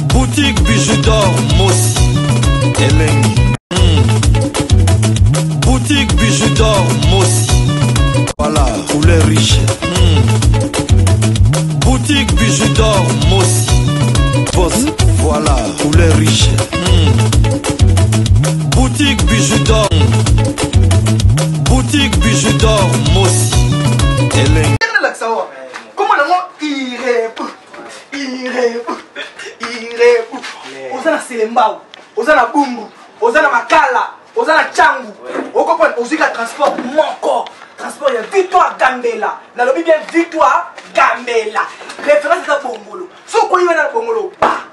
Boutique Bijou d'or Mosi Elengi. Boutique Bijou d'or Mosi. Voilà, couleur riche. Boutique Bijou d'or Mosi. Boss, voilà, couleur riche. Boutique Bijou d'or. Boutique Bijou d'or Mosi. Elengi. Comment nango irebu irebu irebu oza na selembao, oza na Bumbu, oza na Makala, oza na Tshangu, okopona ozwi ka transport moko, transport ya Victoire Gambela. Nalobi bien, Victoire Gambela, référence eza Bongolo. Soki okoyi wana na Bongolo, pa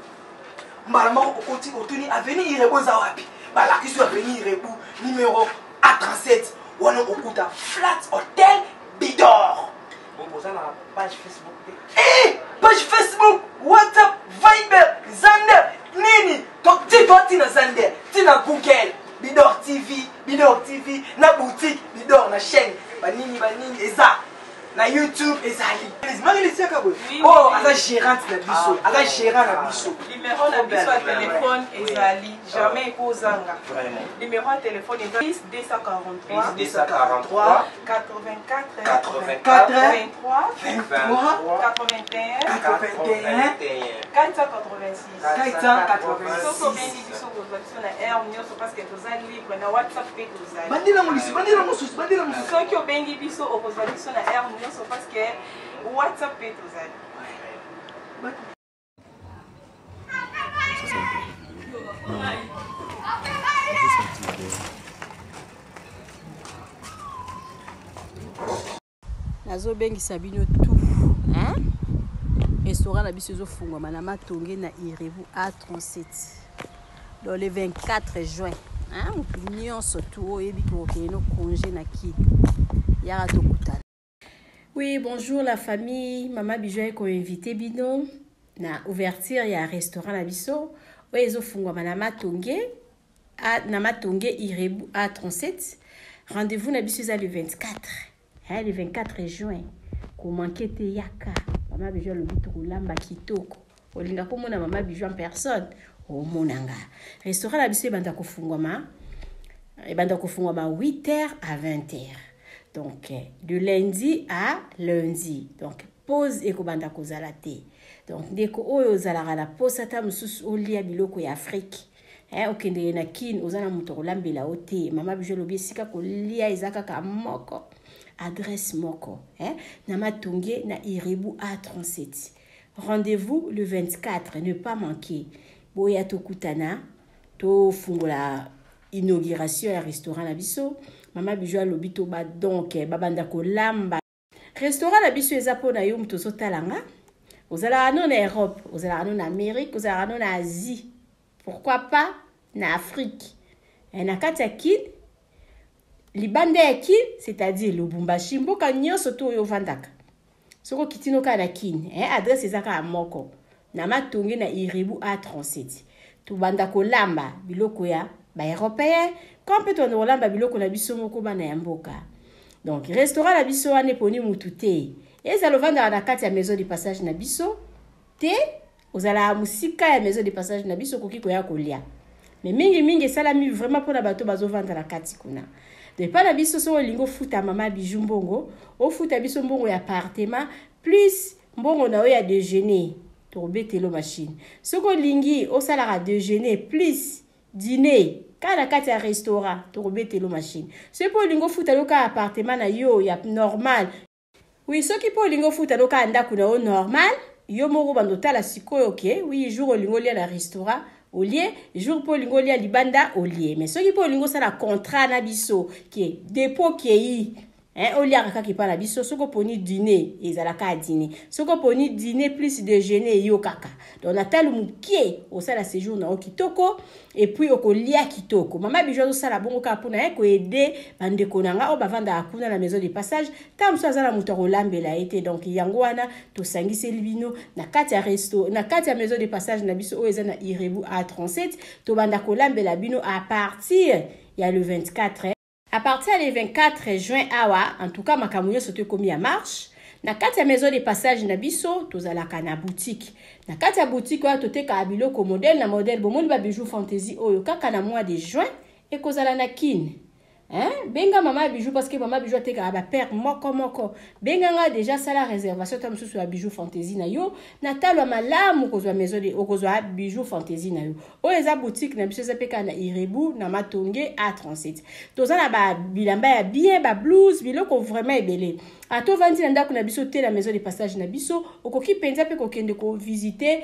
mbala moko okoti, otuni avenue Irebu eza wapi, balakisi yo avenue Irebu numéro A37. Wana okuta Flat Hotel Bidor. Oza na page Facebook te? Eh, page Facebook, WhatsApp, Viber, Xender, nini ti to ntina Xender, ntina Google, Bidor TV, Bidor TV na boutique Bidor, na chaîne banini banini eza na YouTube, ezali Marilisiaka boye. Oh, aza gérante na biso, aza gérant na biso. Numéro na biso ya telefone ezali jamais ekozanga. Numéro ya telefone eza 10 243 243 84 84 23 23 81 81 486. 486. Soki obengi biso, kozwa biso na heure nyonso parce que toza libre. Na WhatsApp mpe tozali. Bandela molisi, bandela mosusu, bandela mosusu. Soki obengi biso, okozwa biso na heure nyonso parce que WhatsApp mpe tozali. Ça, c'est un peu. Non. Juste un petit peu. Nazobengisa bino tout, hein? Restaurant na biso ezofungwama na Matonge na Irebu A37 dans le 24 juin, hein? Motu nyonso tu oyo oyebi kokokende no congé na Kini, yaka tokutana. Oui, bonjour la famille. Mama Bijou akoinviter bino na ouverture ya restaurant na biso oyo ezofungwama na Matonge, na Matonge Irebu A37. Rendez-vous na biso eza le 24, hein, le 24 juin. Komanquer te, yaka. Mama Bijou alobi tokolamba kitoko. Olinga komona Mama Bijou en personne, omonanga. Restaurant na biso ebanda kofungwama 8h à 20h, donc de lundi à lundi. Donc pause ekobanda kozala te. Donc ndeko oyo ozalaka na posa ata mosusu olia biloko ya Afrique, eh, okendeke na Kine, oza na moto akolambela yo te, Mama Bijou alobi esika kolia eza kaka moko, adresse moko, eh, na Matonge na Irebu A37. Rendez-vous le 24, ne pas manquer. Boya tokutana, tofungola inauguration ya restaurant na biso. Mama Bijou alobi toba, donc babanda kolamba. Restaurant na biso eza mpona yo moto ozotala nga, ozalaka no na Europe, ozalaka no na Amérique, ozalaka no na Asie, pourquoi pas na Afrique, na kati ya Kine, libanda ya Kine, c'est-à-dire Lubumbashi, mboka nyonso to oyo ovandaka. Soki okiti no kaka na Kine, adresse eza kaka moko, na Matonge na Irebu A37. Tobanda kolamba biloko ya baeuropéen quand mpe tobanda kolamba biloko na biso moko bana ya mboka. Donc restaurant na biso wana eponi mutu te. Ezala ovandaka na kati ya maison de passage na biso te, ozalaka mosika ya maison de passage na biso, okoki koya kolia. Mais mingimingi esalami vraiment mpona bato bazovanda na kati kuna. Donc epai na biso, soki olingi ofuta Mama Bijou mbongo, ofuta biso mbongo ya appartement plus mbongo na yo ya déjeuner, tokobetelo machine. Soki olingi osalaka déjeuner plus dîner kaka na kati ya restaurant, tokobetelo machine. Soki mpo olingi ofuta yo kaka appartement na yo ya normal, oui, soki mpo olingi ofuta yo kaka ndako na yo normal, yo moko bando otala sikoyo ke oui, jour olingi olia na restaurant, olie, jour mpo olingi olia libanda, olie. Mais soki mpo olingi osala contrat na biso ke dépôt kei, hein, oliaka kaka epai na biso, soki oponi dîner, ezalaka ya dîner. Soki oponi dîner plus déjeuner, yo kaka. Donc na talo mokie osala séjour na yo kitoko et puis okolia kitoko. Mama Bijou azosala bongo kaka mpona ye koaider bandeko na nga oyo bavandaka kuna na maison de passage. Ntango mosusu aza na moto akolambela ye te. Donc yango wana tosangiseli bino na kati ya resto, na kati ya maison de passage na biso oyo eza na Irebu A37. Tobanda kolambela bino à partir ya le 24, à partir ya le 24 juin awa. En tout cas, makambo nyonso to ekomi ya marche. Na kati ya maison de passage na biso tozalaka na boutique. Na kati ya boutique wana totekaka biloko modèle na modèle. Bomoni ba bijoux fantaisie oyo kaka na mois de juin ekozala na Kin. Hein? Benga mama bijou parce que mama bijou atekaka ba paire moko moko. Benga nga déjà sala réservation ta mosusu ya bijou fantaisie na yo. Na talo ya malamu kozwa maison de okozwa bijou fantaisie na yo. Oyo eza boutique na biso eza pe kaka na Irebu na Matonge A37. Toza na ba bilamba ya bien, ba blouse, biloko vraiment ebele. Ata ovandi na ndako na biso te na maison de passage na biso, okoki mpenza mpe kokende ko visiter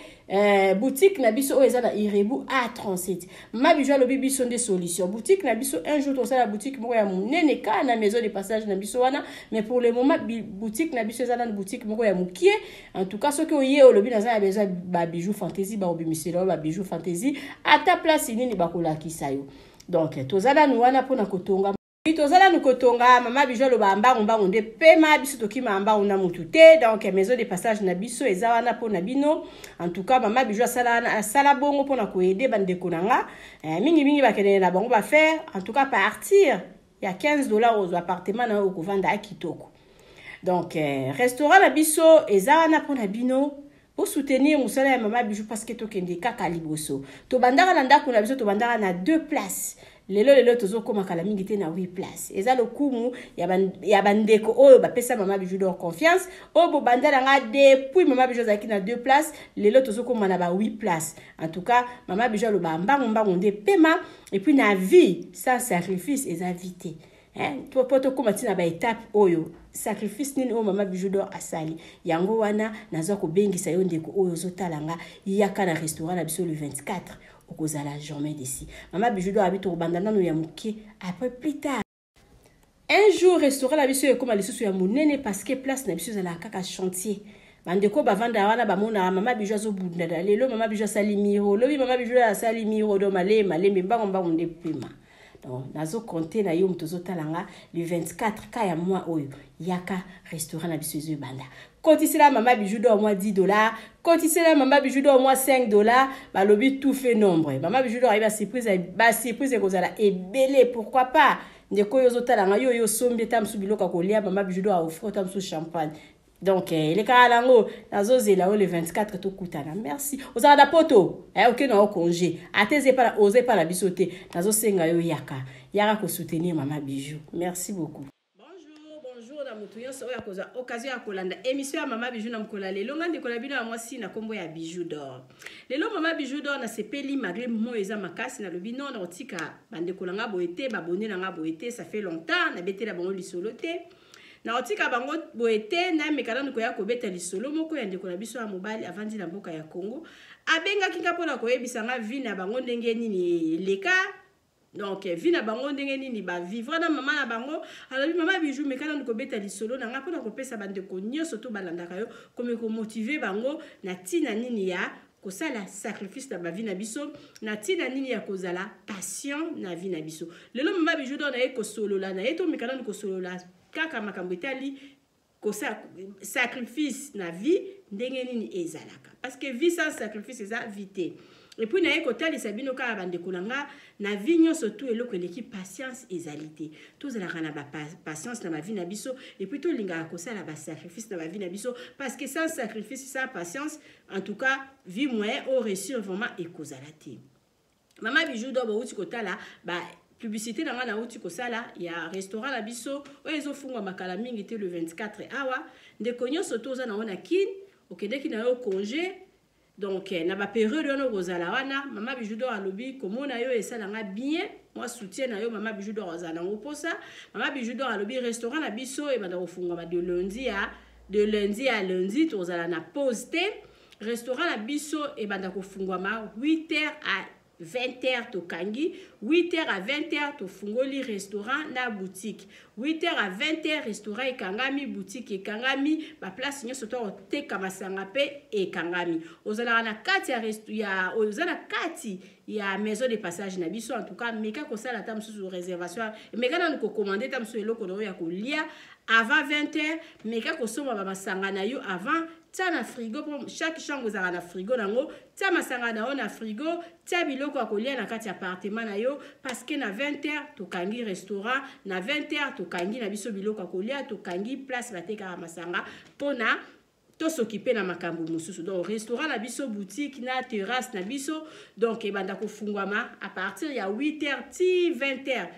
boutique na biso oyo eza na Irebu A37. Mama Bijou alobi biso nde solution. Boutique na biso un jour tosala boutique moko ya monene kaka na maison de passage na biso wana, mais pour le moment boutique na biso eza nanu boutique moko ya mokie. En tout cas soki oye olobi naza na besoin ba bijoux fantaisie, ba obimisela yo ba bijoux fantaisie ata place nini bakolakisa yo. Donc toza nanu wana mpona kotonga. Toza nanu kotonga. Mama Bijou aloba mbangu mbangu nde pema, biso tokima mbangu na mutu te. Donc maison de passage na biso eza wana mpona bino. En tout cas mama Bijou asala bongo mpona koaider bandeko na nga. Mingi mingi bakendeke na bango ba faire. En tout cas partir ya 15 $ ozwa appartement na yo okovanda ya kitoko. Donc restaurant na biso eza wana mpona bino pour soutenir mosala ya mama Bijou parce que tokende kaka liboso. Tobandaka na ndako na biso, tobandaka na 2 places. Lelo lelo tozokóma kala mingi te na 8 places. Eza lokumu ya bandeko oyo bapesa mama Bijou d'or confiance. Oyo bobanda na nga depuis mama Bijou azalaki na 2 places, lelo tozokóma na ba 8 places. En tout cas mama Bijou aloba mbangu mbangu nde pema. Et puis na vie sans sacrifice eza vie te. Hein, po tokóma ntina ba étape oyo sacrifice nini oyo mama Bijou d'or asali yango wana. Naza kobengisa yo ndeko oyo ozotala nga, yaka na restaurant na biso le 24, okozala jamais déçu. Mama Bijou d'or abi tokobanda nano ya moke, après plus tard un jour restaurant na biso ekóma lisusu ya monene parce que place na biso ezalaka kaka chantier. Bandeko bavanda wana bamonaka mama Bijou azobundana. Lelo mama Bijou asali miro, lobi mama Bijou asali miro. Do malembe malembe, mbango mbango nde pema. Donc nazo compter na yo moto ozotala nga le 24 ka ya mois oyo, yaka restaurant na biso ezoyebanda. Kotisela mama Bijou d'or mwa 10 $, kotisela mama Bijou d'or mwa 5 $. Balobi tout fait nombre. Mama Bijou d'or ayebi basurprise, basurprise ekozala ebele. Pourquoi pas ndeko oyo ozotala nga, yo oyo osombi eta mosusu biloko ya kolia, mama Bijou d'or aoffre ota mosusu champagne. Donc elekaka nango. Nazozela oyo le 24 tokutana. Merci. Ozala na poto, oke na yo congé ate oza epa na biso te, nazosenga yo yaka, yaka kosoutenir mama Bijou. Merci beaucoup. Bonjour, bonjour na motu nyonso oyo akozwa occasion ya kolanda émission ya mama Bijou na mokolo ya lelo. Nga ndeko na bino ya mwasi na nkombo ya Bijou d'or. Lelo mama Bijou d'or nasepeli malgré moi eza makasi. Nalobi non, nakotika bandeko na nga boye te, babone na nga boye te. Ça fait longtemps nabetela bango lisolo te, nakotika bango boye te. Nameka nanu koya kobeta lisolo moko ya ndeko na biso ya mobali avandi na mboka ya Congo. Abengaki nga mpona koyebisa nga vie na bango ndenge nini eleka. Donc vie na bango ndenge nini bavivre na mama na bango. Alobi: "Mama Bijou, meka nanu kobeta lisolo na nga mpona kopesa bandeko nyonso to balandaka yo, komi komotiver bango na ntina nini ya kosala sacrifice na bavie na biso, na ntina nini ya kozala patient na vie na biso." Lelo mama Bijou do na ye kosolola na ye, tomeka nanu kosolola kaka makambo etali kosala sacrifice na vie ndenge nini ezalaka, parce que vie sans sacrifice eza vie te. Et puis naye kotalisa bino kaka bandeko na nga, na vie nyonso tu eloko eleki patience ezali te. Tozalaka na bapatience na bavie na biso et puis tolingaka kosala basacrifice na bavie na biso, parce que sans sacrifice, sans patience, en tout cas vie moyen oyo réussir vraiment ekozala te. Mama Bijou do bouti kotala ba publicité na nga nauti kosala ya restaurant na biso oyo ezofungwa kala mingi te le 24 awa. Ndeko nyonso to oza nango na Kine, okendeki na yo congé, donc na bapériode wana okozala wana, mama Bijou d'or alobi komona yo esalanga bien. Mwa soutien na yo, mama Bijou d'or azala nango mposa. Mama Bijou d'or alobi restaurant na biso ebanda kofungwama de lundi à lundi, tozala na pause te. Restaurant na biso ebanda kofungwama 8 heures à 20 heures. Tokangi 8 heures à 20 heures, tofungoli restaurant na boutique. 8 heures à 20 heures, restaurant ekangami, boutique ekangami, baplace nyonso to koteka masanga mpe ekangami. Ozalaka na kati ya oza na kati ya maison de passage na biso. En tout cas meka kosala ata mosusu réservation, meka nanu kocommander ata mosusu eloko na oyo ya kolia avant 20 heures, meka kosomba bamasanga na yo avant. Tia na frigo mpo chaque chambre ezalaka na frigo nango. Tia masanga na yo na frigo, tia biloko ya kolia na kati ya appartement na yo, parce que na 20 heures tokangi restaurant, na 20 heures tokangi na biso biloko ya kolia, tokangi place batekaka masanga mpona tosokipe na makambo mosusu. Donc restaurant na biso, boutique na terrasse na biso, donc ebanda kofungwama à partir ya 8 heures ti 20 heures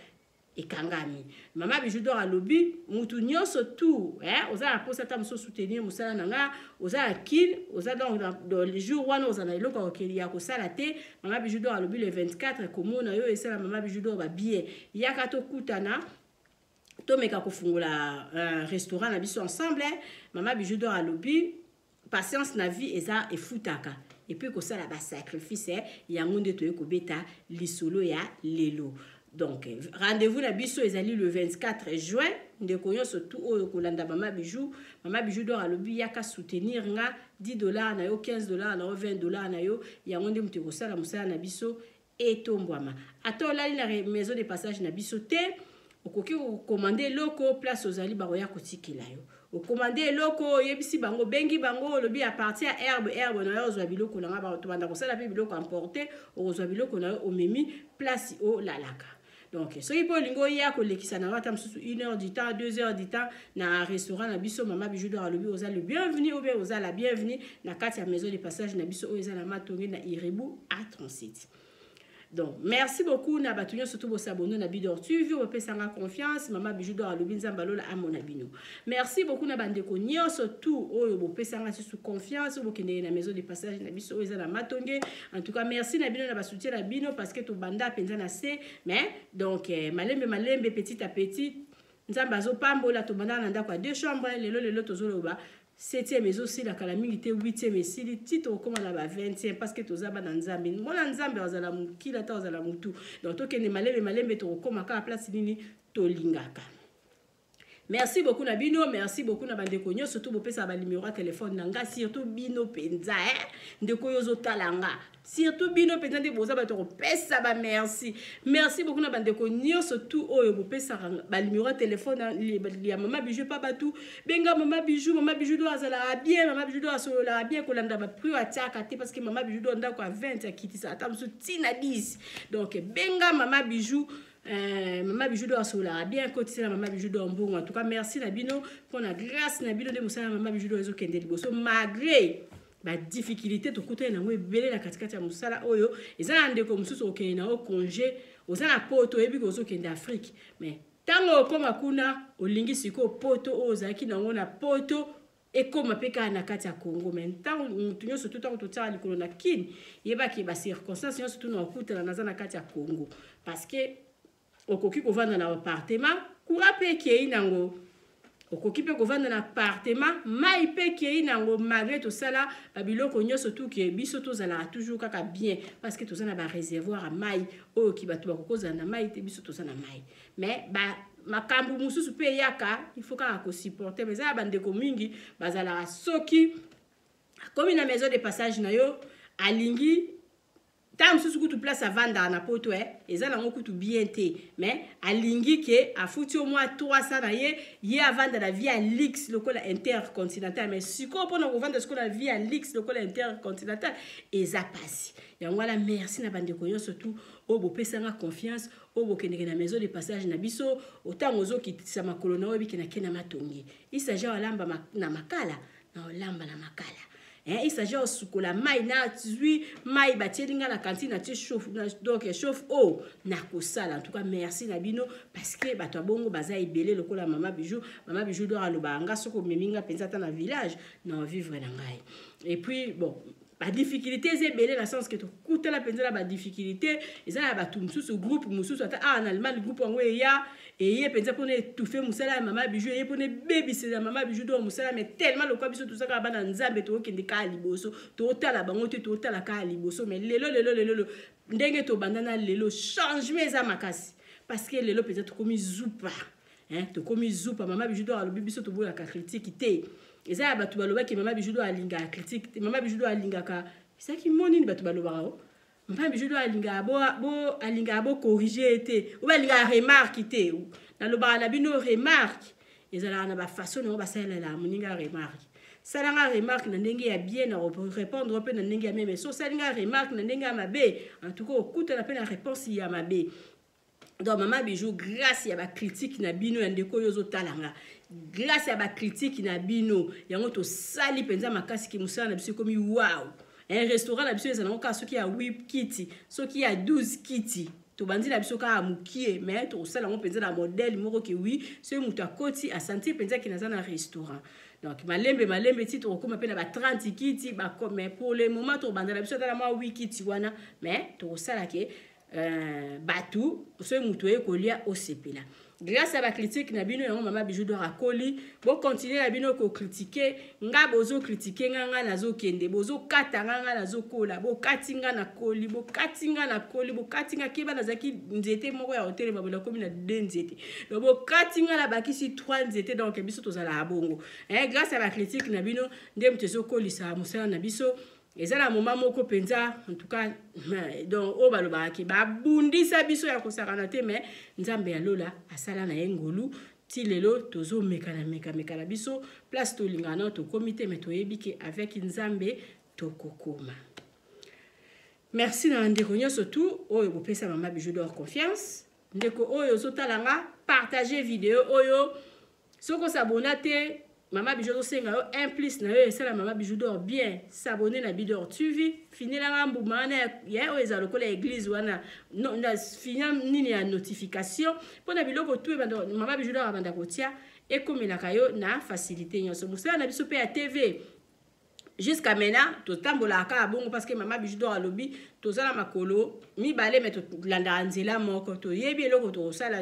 ekangami. Mama Bijou d'Or alobi mutu nyonso tout, eh, oza na posa ata mosusu soutenir mosala na nga, oza na Kin, oza donc dans le jour wana oza na eloko ya kosala te. Mama Bijou d'Or alobi le 24 komona yo esala Mama Bijou d'Or ba bien, yaka tokutana, tomeka kofungola restaurant na biso ensemble. Mama Bijou d'Or alobi patience na vie eza efutaka, et puis kosala ba sacrifice, yango nde toye kobeta lisolo ya lelo. Donc rendez-vous na biso ezali le 24 juin. Ndeko nyonso tout oyo kolanda Mama Bijou, Mama Bijou d'Or alobi yaka soutenir nga 10 $ na yo, 15 $ na yo, 20 $ na yo, yango nde moto ekosala mosala na biso etombwama. Ata olali na maison de passage na biso te, okoki kokomande eloko place ozali, bakoya kotikela yo. Okomande eloko, oyebisi bango, obengi bango, olobi à partir ya herbe na yo ozwa biloko na nga, tobanda kosala mpe biloko emporte, okozwa biloko na yo, omemi place olalaka. Donc soki mpe olingi oya kolekisa na yo ata mosusu 1 heure du temps, 2 heures du temps na restaurant na biso, Mama Bijou d'Or alobi oza le bienvenu ou bien oza la bienvenue na kati ya maison de passage na biso oyo eza na Matonge na Irebu A37. Donc merci beaucoup na bato nyonso to bosabonner na Bidor TV, bopesanga confiance. Mama Bijou d'Or alobi Nzambe alola amona bino. Merci beaucoup na bandeko nyonso tout oyo bopesanga susu confiance, bokendeke na maison de passage na biso oyo eza na Matonge. En tout cas merci na bino na basoutien na bino, parce que tobanda mpenza na se, mais donc malembe malembe, petit à petit, Nzambe azopambola. Tobanda na ndako ya 2 chambres, lelo lelo tozoloba 7e ezosila kala mingi te, 8e esili, ti tokóma na ba 20e, parce que toza bana Nzambe. Mwana Nzambe azala mokili ata azala motu. Donc tokende malembe malembe, tokokóma kaka place nini tolingaka. Merci beaucoup na bino, merci beaucoup na bandeko nyonso to bopesaka banimero ya telefone na nga, surtout bino mpenza, eh? Ndeko oyo ozotala nga, surtout bino mpenza nde boza bato kopesa ba merci. Merci beaucoup na bandeko nyonso tu oyo bopesaka banimero ya telefone ya Mama Bijou. Pa bato benga Mama Bijou, Mama Bijou do azalaka bien, Mama Bijou do asololaka bien, kolanda baprix oyo atiaka te, parce que Mama Bijou do ndako ya 20 akitisa ata mosusu ntina 10. Donc benga Mama Bijou, Mama Bijou do asololaka bien, kotisela Mama Bijou do mbongo. En tout cas merci na bino mpona grâce na bino nde mosala Mama Bijou do ezokende liboso malgré badifficulté tokutani nango ebele na katikati ya mosala oyo. Eza na ndeko mosusu okende na yo congé, oza na poto, oyebi ke ozokende Afrique, mais ntango okóma kuna olingi sikoyo poto oyo ozalaki nango na poto ekóma mpe kaka na kati ya Congo. Mais ntango motu nyonso tu, ntango totiaka likolo na Kini, yebaki bacirconstance nyonso tu na okutana naza na kati ya Congo, parce que okoki kovanda na appartement, courant mpe ekei nango, okoki mpe kovanda na appartement, mai mpe ekei nango, malgré tosala babiloko nyonso tuke biso tozalaka toujours kaka bien, parce que toza na baréservoir ya mai oyo ki bato bakoki kozala na mai te, biso toza na mai. Mais ba makambo mosusu mpe eyaka, il faut kaka kosupporter. Mais eza ya bandeko mingi bazalaka, soki akomi na maison de passage na yo, alingi ntango mosusu kutu place avandaka na poto eza nango kutu bien te, mais alingi ke afuti au moins 300 na ye, ye avanda na vie ya luxe lokola Intercontinental. Mais sikoyo mpona kovanda sikoyo na vie ya luxe lokola Intercontinental eza pasi. Yango wana merci na bandeko nyonso tu oyo bopesanga confiance, oyo bokendeke na maison de passage na biso. Otango ozokitisa makolo na oyo ebike na ke na Matongi, il s'agit olamba na makala, na olamba na makala, il s'agit osukola mai, nazwi mai batieli nga na cantine, natie chauffe, donc chauffe eau nakosala. En tout cas merci na bino, parce que bato ya bongo baza ebele lokola Mama Bijou. Mama Bijou do alobaka nga soki omemi nga mpenza ata na village na ovivre na ngai. Et puis bon, badifficulté eza ebele, na sens ke tokutana mpenza na badifficulté. Eza na bato mosusu, groupe mosusu, ata awa na Allemagne, groupe yango eya eye mpenza mpona étouffe mosala ya Mama Bijou, eye mpona ebebisela Mama Bijou do mosala. Mais tellement lokwa biso toza kaka bana Nzambe, tokokende kaka liboso, totala bango te, totala kaka liboso. Mais lelo lelo lelo, ndenge tobanda na lelo, changement eza makasi, parce que lelo mpenza tokomi zupa, tokomi zupa. Mama Bijou do alobi biso toboyaka critique te. Eza ya bato balobaki Mama Bijou do alingaka critique te, Mama Bijou do alingaka ezalaki mo nini, bato balobaka o Mama Bijou do alingaka bo alingaka bocorriger te, o balingaka remarque te. Nalobaka na bino, remarque ezalaka na bafaçon nango basalelaka moninga remarque. Sala nga remarque na ndenge ya bien, na répondre mpe na ndenge ya bien. Mais so osali nga remarque na ndenge ya mabe, en tout cas okutana mpe na réponse ya mabe. Donc Mama Bijou, grâce ya bacritique na bino, ya ndeko oyo ozotala nga, grâce ya bacritique na bino, yango tosali mpenza makasi ke mosala na biso ekomi wow. Un restaurant na biso ezala kaka soki ya 8 kiti, soki ya 12 kiti, tobandi na biso kaka mokie, mais tokosala yango mpenza na modèle moko ke oui, soki moto akoti, asentir mpenza ke naza na restaurant. Donc malembe malembe ti tokokóma mpe na ba 30 kiti. Mais pour le moment tokobanda na biso ata na mwa 8 kiti wana, mais tokosala ke bato, soki moto oye kolia, osepela. Grâce ya bacritique na bino, yango Mama Bijou d'Or akoli. Bocontinuer na bino kocritiquer nga. Bozocritiquer nga, nga nazokende. Bozokata nga, nga nazokola. Bokati nga, nakoli. Bokati nga, nakoli. Bokati nga, keba, nazalaki nzete moko ya kotelema boye, nakomi na deux nzete. Donc bokati nga, nabakisi trois nzete. Donc biso tozalaka bongo. Grâce ya bacritique na bino nde moto ezokolisa mosala na biso. Eza na moma moko mpenza, en tout cas, donc oyo balobaka ke babundisa biso ya kosakana te, mais Nzambe ya lola asala na ye ngolu. Ti lelo tozomeka na mekameka na biso. Place tolingaka nao tokómi te, mais toyebi ke avec Nzambe tokokoma. Merci na ndeko nyonso tu oyo bopesa Mama Bijou d'Or confiance. Ndeko oyo ozotala nga, partage video oyo. Soki osabona te, Mama Bijou azosenga yo un plus na yo esala Mama Bijou d'Or bien. S'abonner na Bidor TV, finelanga mbuma wana ya oyo eza lokola église wana, no, na fina nini ya notification, mpona biloko tu ebanda Mama Bijou d'Or abanda kotia, ekomelaka yo na facilité nyonso. Mosala na biso mpe ya TV, jusqu'à maintenant totambolaka kaka bongo, parce que Mama Bijou d'Or alobi toza na makolo mibale, mais tolandaka nzela moko. Toyebi eloko tokosala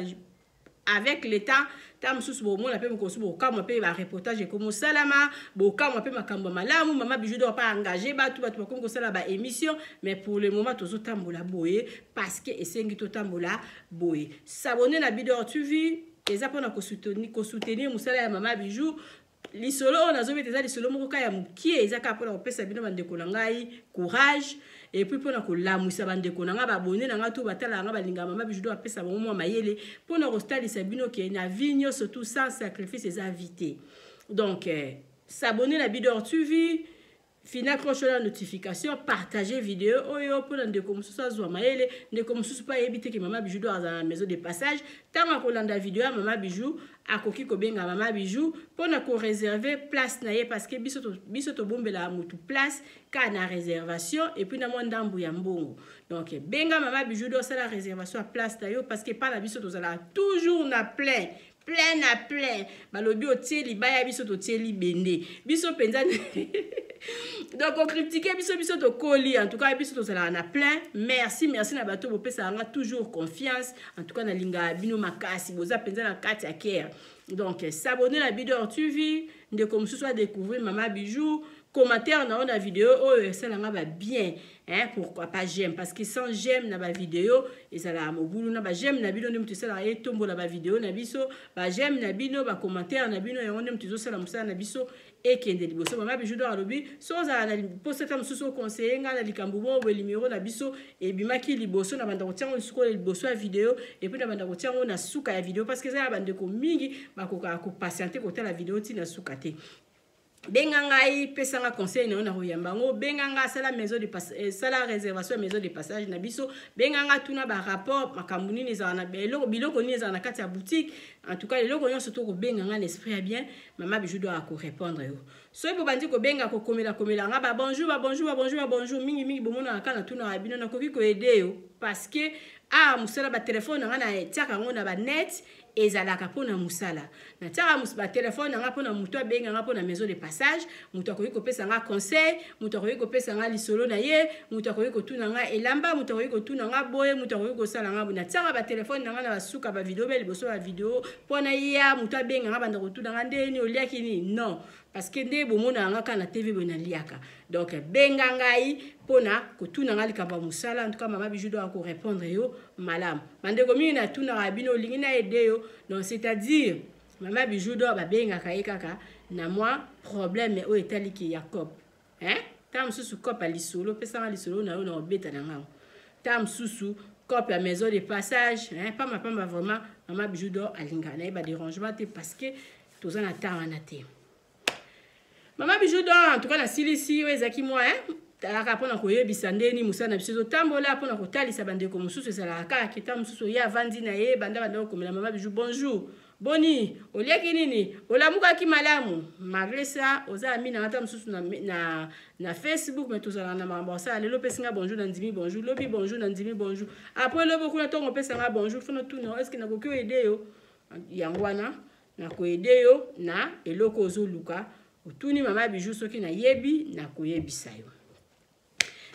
avec le temps. Ta mosusu bomona mpe mokosu, bokamwa mpe bareportage ekomi osalama, bokamwa mpe makambo ya malamu. Mama Bijou d'Or pa engage bato, bato bakomi kosala baémission. Mais pour le moment tozotambola boye, parce que esengi totambola boye. S'abonner na Bidor TV eza mpona kosoutenir mosala ya Mama Bijou. Lisolo oyo nazobeta eza lisolo moko kaka ya mokie, eza kaka mpona kopesa bino, bandeko na ngai, courage, et puis mpona kolamwisa bandeko na ngai, babone na ngai to batalaka ngai, balingaka Mama Bijou, apesa bango mwa mayele mpona kotalisa bino ke na vie nyonso tout, sans sacrifice eza vie te. Donc s'abonner na Bidor TV, fina cloche na notification, partager video oyo mpona ndeko mosusu azwa mayele. Ndeko mosusu mpe ayebi te ke Mama Bijou do azala na maison de passage, ntango akolanda video ya Mama Bijou, akoki kobenga Mama Bijou mpona koréserver place na ye, parce que biso tobombelaka motu place kaka na réservation et puis na mwa ndambu ya mbongo. Donc benga Mama Bijou do, osala réservation ya place na yo, parce que epa na biso tozalaka toujours na plein, plein na plein. Balobi otie libaya, biso totie libende. Biso mpenza, donc ocritiquer biso, biso tokoli. En tout cas biso tozalaka na plein. Merci, merci na bato bopesaka nga toujours confiance. En tout cas nalingaka bino makasi, boza mpenza na kati ya cœur. Donc s'abonner na Bidor TV, ndeko mosusu adécouvrir Mama Bijou. Commentaire na yo na video oyo esalanga babien, hein? Pourquoi pas j'aime? Parce que sans j'aime na bavideo ezalaka mobulu. Na baj'aime na bino nde moto esalaka etombola bavideo na biso. Baj'aime na bino, bacommentaire na bino, yango nde moto ezosala mosala na biso ekende liboso. Mama Bijou d'Or alobi so ozala na posa ta mosusu, oconseiller ngai na likambo moko boye, numéro na biso ebimaki liboso na banda kotia yango sikoyo liboso ya video, et puis na banda kotia yango na suka ya video, parce que eza ya bandeko mingi bakokaka kopatienter kotala video ntina suka te. Benga ngai, pesanga conseil na yo, na koyamba yango. Benga nga, sala maison de sala réservation ya maison de passage na biso. Benga nga, tuna barapport, makambo nini ezala na eloko, biloko nini ezala na kati ya boutique. En tout cas eloko nyonso to kobenga nga na esprit ya bien, Mama Bijou do akorépondre yo. Soki bobandi kobenga, kokomela komela nga babonjour, babonjour, babonjour, babonjour mingimingi, bomonaka kaka na tunaka bino nakoki koaider yo, parce que ah, mosala batelefone na nga na etiaka yango na banet, ezalaka mpona mosala. Natiaka batelefone na nga mpona moto abenga nga mpona maison de passage. Moto akoki kopesa nga conseil, moto akoki kopesa nga lisolo na ye, moto akoki kotuna nga elamba, moto akoki kotuna nga boye, moto akoki kosala nga boye. Natiaka batelefone na nga na basuka bavideo mpe liboso ya video mpona ya moto abenga nga, banda kotuna nga ndeni oliaki nini. Non, parce que nde bomonaka nga kaka na TV boye, naliaka. Donc benga ngai mpona kotuna nga likambo ya mosala. En tout cas Mama Bijou do akorépondre yo malamu. Bandeko mingi natunaka bino, olingi na aider yo. Donc c'est-à-dire Mama Bijou do babengaka ye kaka na mwa problème oyo etaliki ya cop, hein? Ta mosusu cop ya lisolo, opesanga lisolo na yo na obeta na ngango. Ta mosusu cop ya maison de passage, hein? Pamba pamba, vraiment Mama Bijou do alingaka na ye badérangement te, parce que toza na temps wana te. Mama Bijou d'or, en tout cas nasilisi oyo ezalaki mwa hein? Talaka mpona koyebisa ndeni mosala na biso ezotambola, mpona kotalisa bandeko mosusu ezalaka kaka kita mosusu ye avandi na ye banda banda kokomela mama Bijou bonjour, boni oliaki nini, olamukaki malamu. Malgré ça oza ami na ata mosusu na, na, na Facebook, mais tozalaka na makambo asala. Lelo opesi nga bonjour, na ndimi bonjour, lobi bonjour, na ndimi bonjour, après lobi kuna ntongo opesa nga bonjour, fona tuna est ce que nakoki oede yo? Yango wana nakoede yo na eloko ozoluka. Otuni mama Bijou soki nayebi, nakoyebisa yo.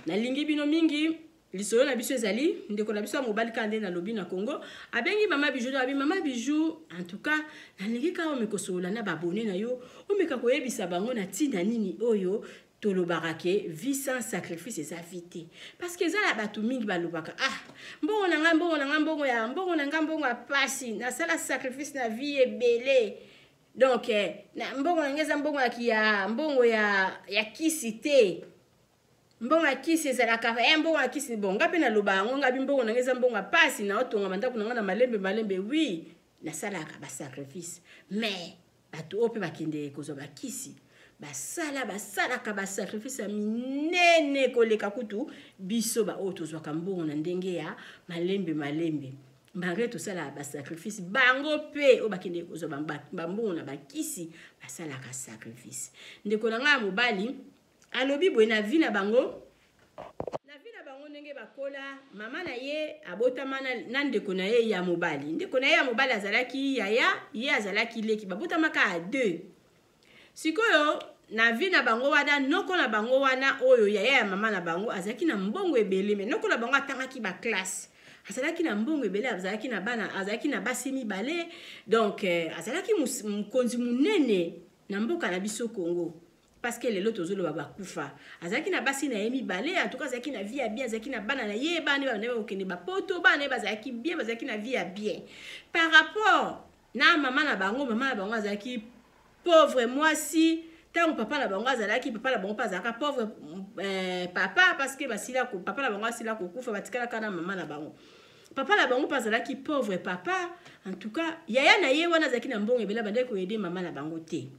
Nalingi bino mingi. Lisolo na biso ezali ndeko na biso ya mobali kaka nde nalobi na Congo abengi mama Bijou, abi mama Bijou, en tout cas nalingi kaka omeka kosolola na babone na yo, omeka koyebisa bango na ntina nini oyo tolobaka ke vie sans sacrifice eza vie te. Parce que eza na bato mingi balobaka, ah, mbongo na nga, mbongo na nga, mbongo ya mbongo na nga, mbongo ya pasi, nasala sacrifice na vie ebele, donc na mbongo na nga eza mbongo ya kia, mbongo ya, ya kisi te, mbongo ya kisi ezalaka, mbongo ya kisi. Bon, nga mpe naloba yango, nga bi mbongo na nga eza mbongo ya pasi, naotonga bandako na nga na malembe malembe, oui, nasalaka basacrifice. Mais bato oyo mpe bakendeke kozwa bakisi, basala basalaka basacrifice ya minene koleka kutu biso baoyo tozwaka mbongo na ndenge ya malembe malembe. Malgré tosalaka basacrifice, bango mpe oyo bakendeke kozwa bambongo na bakisi basalaka sacrifice. Ndeko na ngai ya mobali alobi boye, na vie na bango, na vie na bango ndenge bakola, mama na ye abotama na, na ndeko na ye ya mobali. Ndeko na ye ya mobali azalaki yaya, ye azalaki leki, babotamaka a deux. Sikoyo na vie na bango wana, noko na bango wana oyo yaya ya mama na bango azalaki na mbongo ebele, me noko na bango atangaki baklasse, azalaki na mbongo ebele, azalaki na bana, azalaki na basi mibale, donc azalaki mokonzi monene na mboka na biso Congo. Parce que lelo tozoloba bakufa, azalaki na basi na ye mibale, en tout cas azalaki na vie ya bien, azalaki na bana na ye, bana ye babandaki kokende bapoto, bana ye bazalaki bien, bazalaki na vie ya bien par rapport na mama na bango. Mama na bango azalaki pauvre mwasi. Ntango papa na bango azalaki, papa na bango mpe azalaka pauvre papa, parce que basila papa na bango asila kokufa, batikalaka na mama na bango. Papa na bango mpe azalaki pauvre papa. En tout cas yaya na ye wana azalaki na mbongo ebele, abandaki koyede mama na bango te,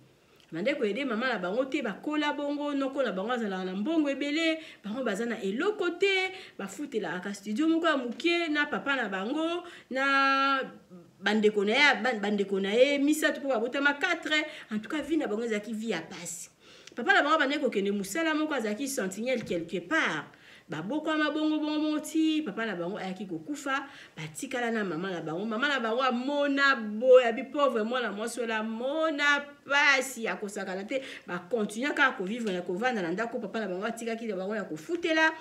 bande koyede mama na bango te. Bakola bongo, noko na bango azalaka na mbongo ebele, bango baza na eloko te, bafutelaka studio moko ya moke na papa na bango na bandeko na ye, bandeko na ye misato mpo babotama 4. En tout cas vie na bango ezalaki vie ya pasi. Papa na bango bandeki kokende mosala moko, azalaki sentinelle quelque part. Babokwama bongo bongo bongo ti papa na bango ayaki kokufa, batikala na mama na bango. Mama na bango amona boye, abi pauvre mwana mwasi wana amona pasi ya kosakana te. Bakontinue kaka kovivre na kovanda na ndako papa na bango atikaki na bango ya kofutela.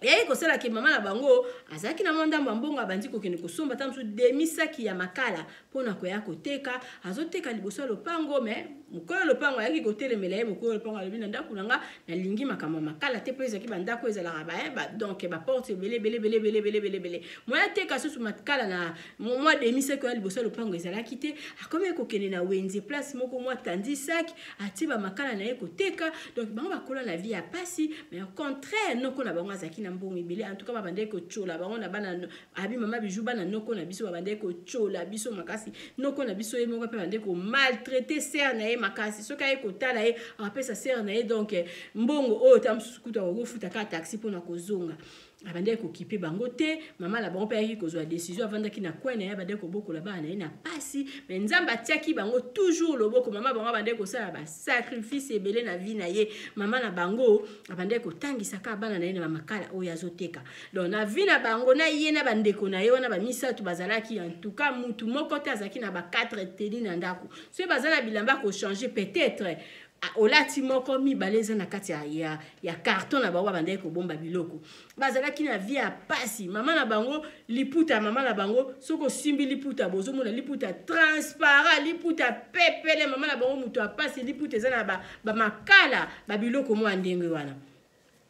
Eyaki kosala ke mama na bango azalaki na mwa ndambo ya mbongo, abandi kokende kosomba ata mosusu demi saki ya makala mpona koya koteka. Azoteka liboso ya lopango, me mokolo ya lopango ayaki kotelemela ye. Mokolo ya lopango alobi, na ndako na nga nalingi makambo ya makala te, mpo ezalaki bandako ezalaka ba donc baporte ebele ebele ebele ebele ebele ebele ebele, moya teka susu makala na mwa demi saki oya liboso ya lopango ezalaki te. Akomi kokende na wenze place moko, mwa tandi saki, atie bamakala na ye koteka. Donc bango bakola na vie ya pasi, mais au contraire noko na bango azalaki na mbongo ebele. En tout cas babandaki kotiola bango na bana. Abi mama Bijou, bana noko na biso babandaki kotiola biso makasi. Noko na biso ye moko mpe babandaki komaltraite sœur na ye makasi. Soki aye kotala ye, apesa sœur na ye donc mbongo oyo ta mosusu kutu akokofuta kaka taxi mpona kozonga. Abandaki kokipe bango te. Mama na bango mpe ayaki kozwa décision, avandaki na coin na ye, abandaki kobokola bana na ye na pasi, mais Nzambe atiaki bango toujours loboko. Mama bango abandaki kosala basacrifice ebele na vie na ye. Mama na bango abandaki kotangisa kaka bana na ye na bamakala oyo azoteka. Donc na vie na bango, na ye na bandeko na ye wana bamisato bazalaki, en tout cas mutu moko te azalaki na ba 4 teni na ndako. Soki baza na bilamba kochange, peut-être olati moko mibale eza na kati ya, ya, ya carton na bango babandaki kobomba biloko. Bazalaki na vie ya pasi. Mama na bango, liputa ya mama na bango, soki osimbi liputa, bozomona liputa transparent, liputa pepele. Mama na bango moto ya pasi, liputa eza na bamakala, ba babiloko mwa ndenge wana.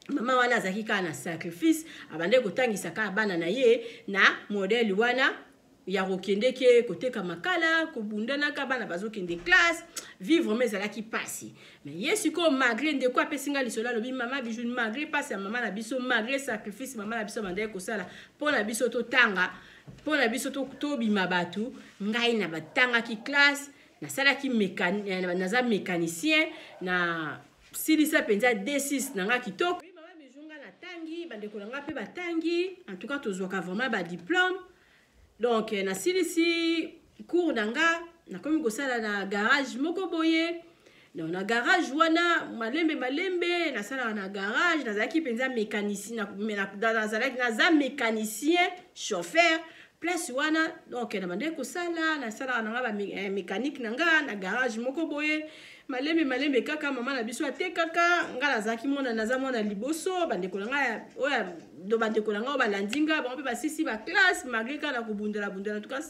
Mama wana azalaki kaka na sacrifice, abandaki kotangisa kaka bana na ye na modele wana ya kokendeke koteka makala, kobundanaka bana bazokende classe. Vie vraiment ezalaki pasi. Mais ye sikoyo, malgré, ndeko apesi nga lisolo, alobi mama Bijou, malgré pasi ya mama na biso, malgré sacrifice mama na biso abandaki kosala mpo na biso totanga, mpo na biso tobima bato, ngai na batangaki classe. Nasalaki naza mécanicien, na silisa mpenza D6 na nga kitoko. Oui, mama Bijou, nga natangi, bandeko na nga mpe batangi. En tout cas tozwaka vraiment badiplôme. Donc nasilisi cours na nga, nakomi kosala na garage moko boye. Donc na garage wana, malembe malembe nasalaka na garage. Nazalaki mpenza mécanicien, nazalaki, naza mécanicien chauffeur place wana. Donc na bandeki kosala, nasalaka na nga bamécanique na nga na garage moko boye. Malembe malembe kaka, mama na biso atekaka. Nga nazalaki mwana, naza mwana liboso. Bandeko na ngai oyo, do bandeko na ngai oyo balandi nga, bango mpe basisi baclasse, malgré kaka na kobundela bundela. En tout cas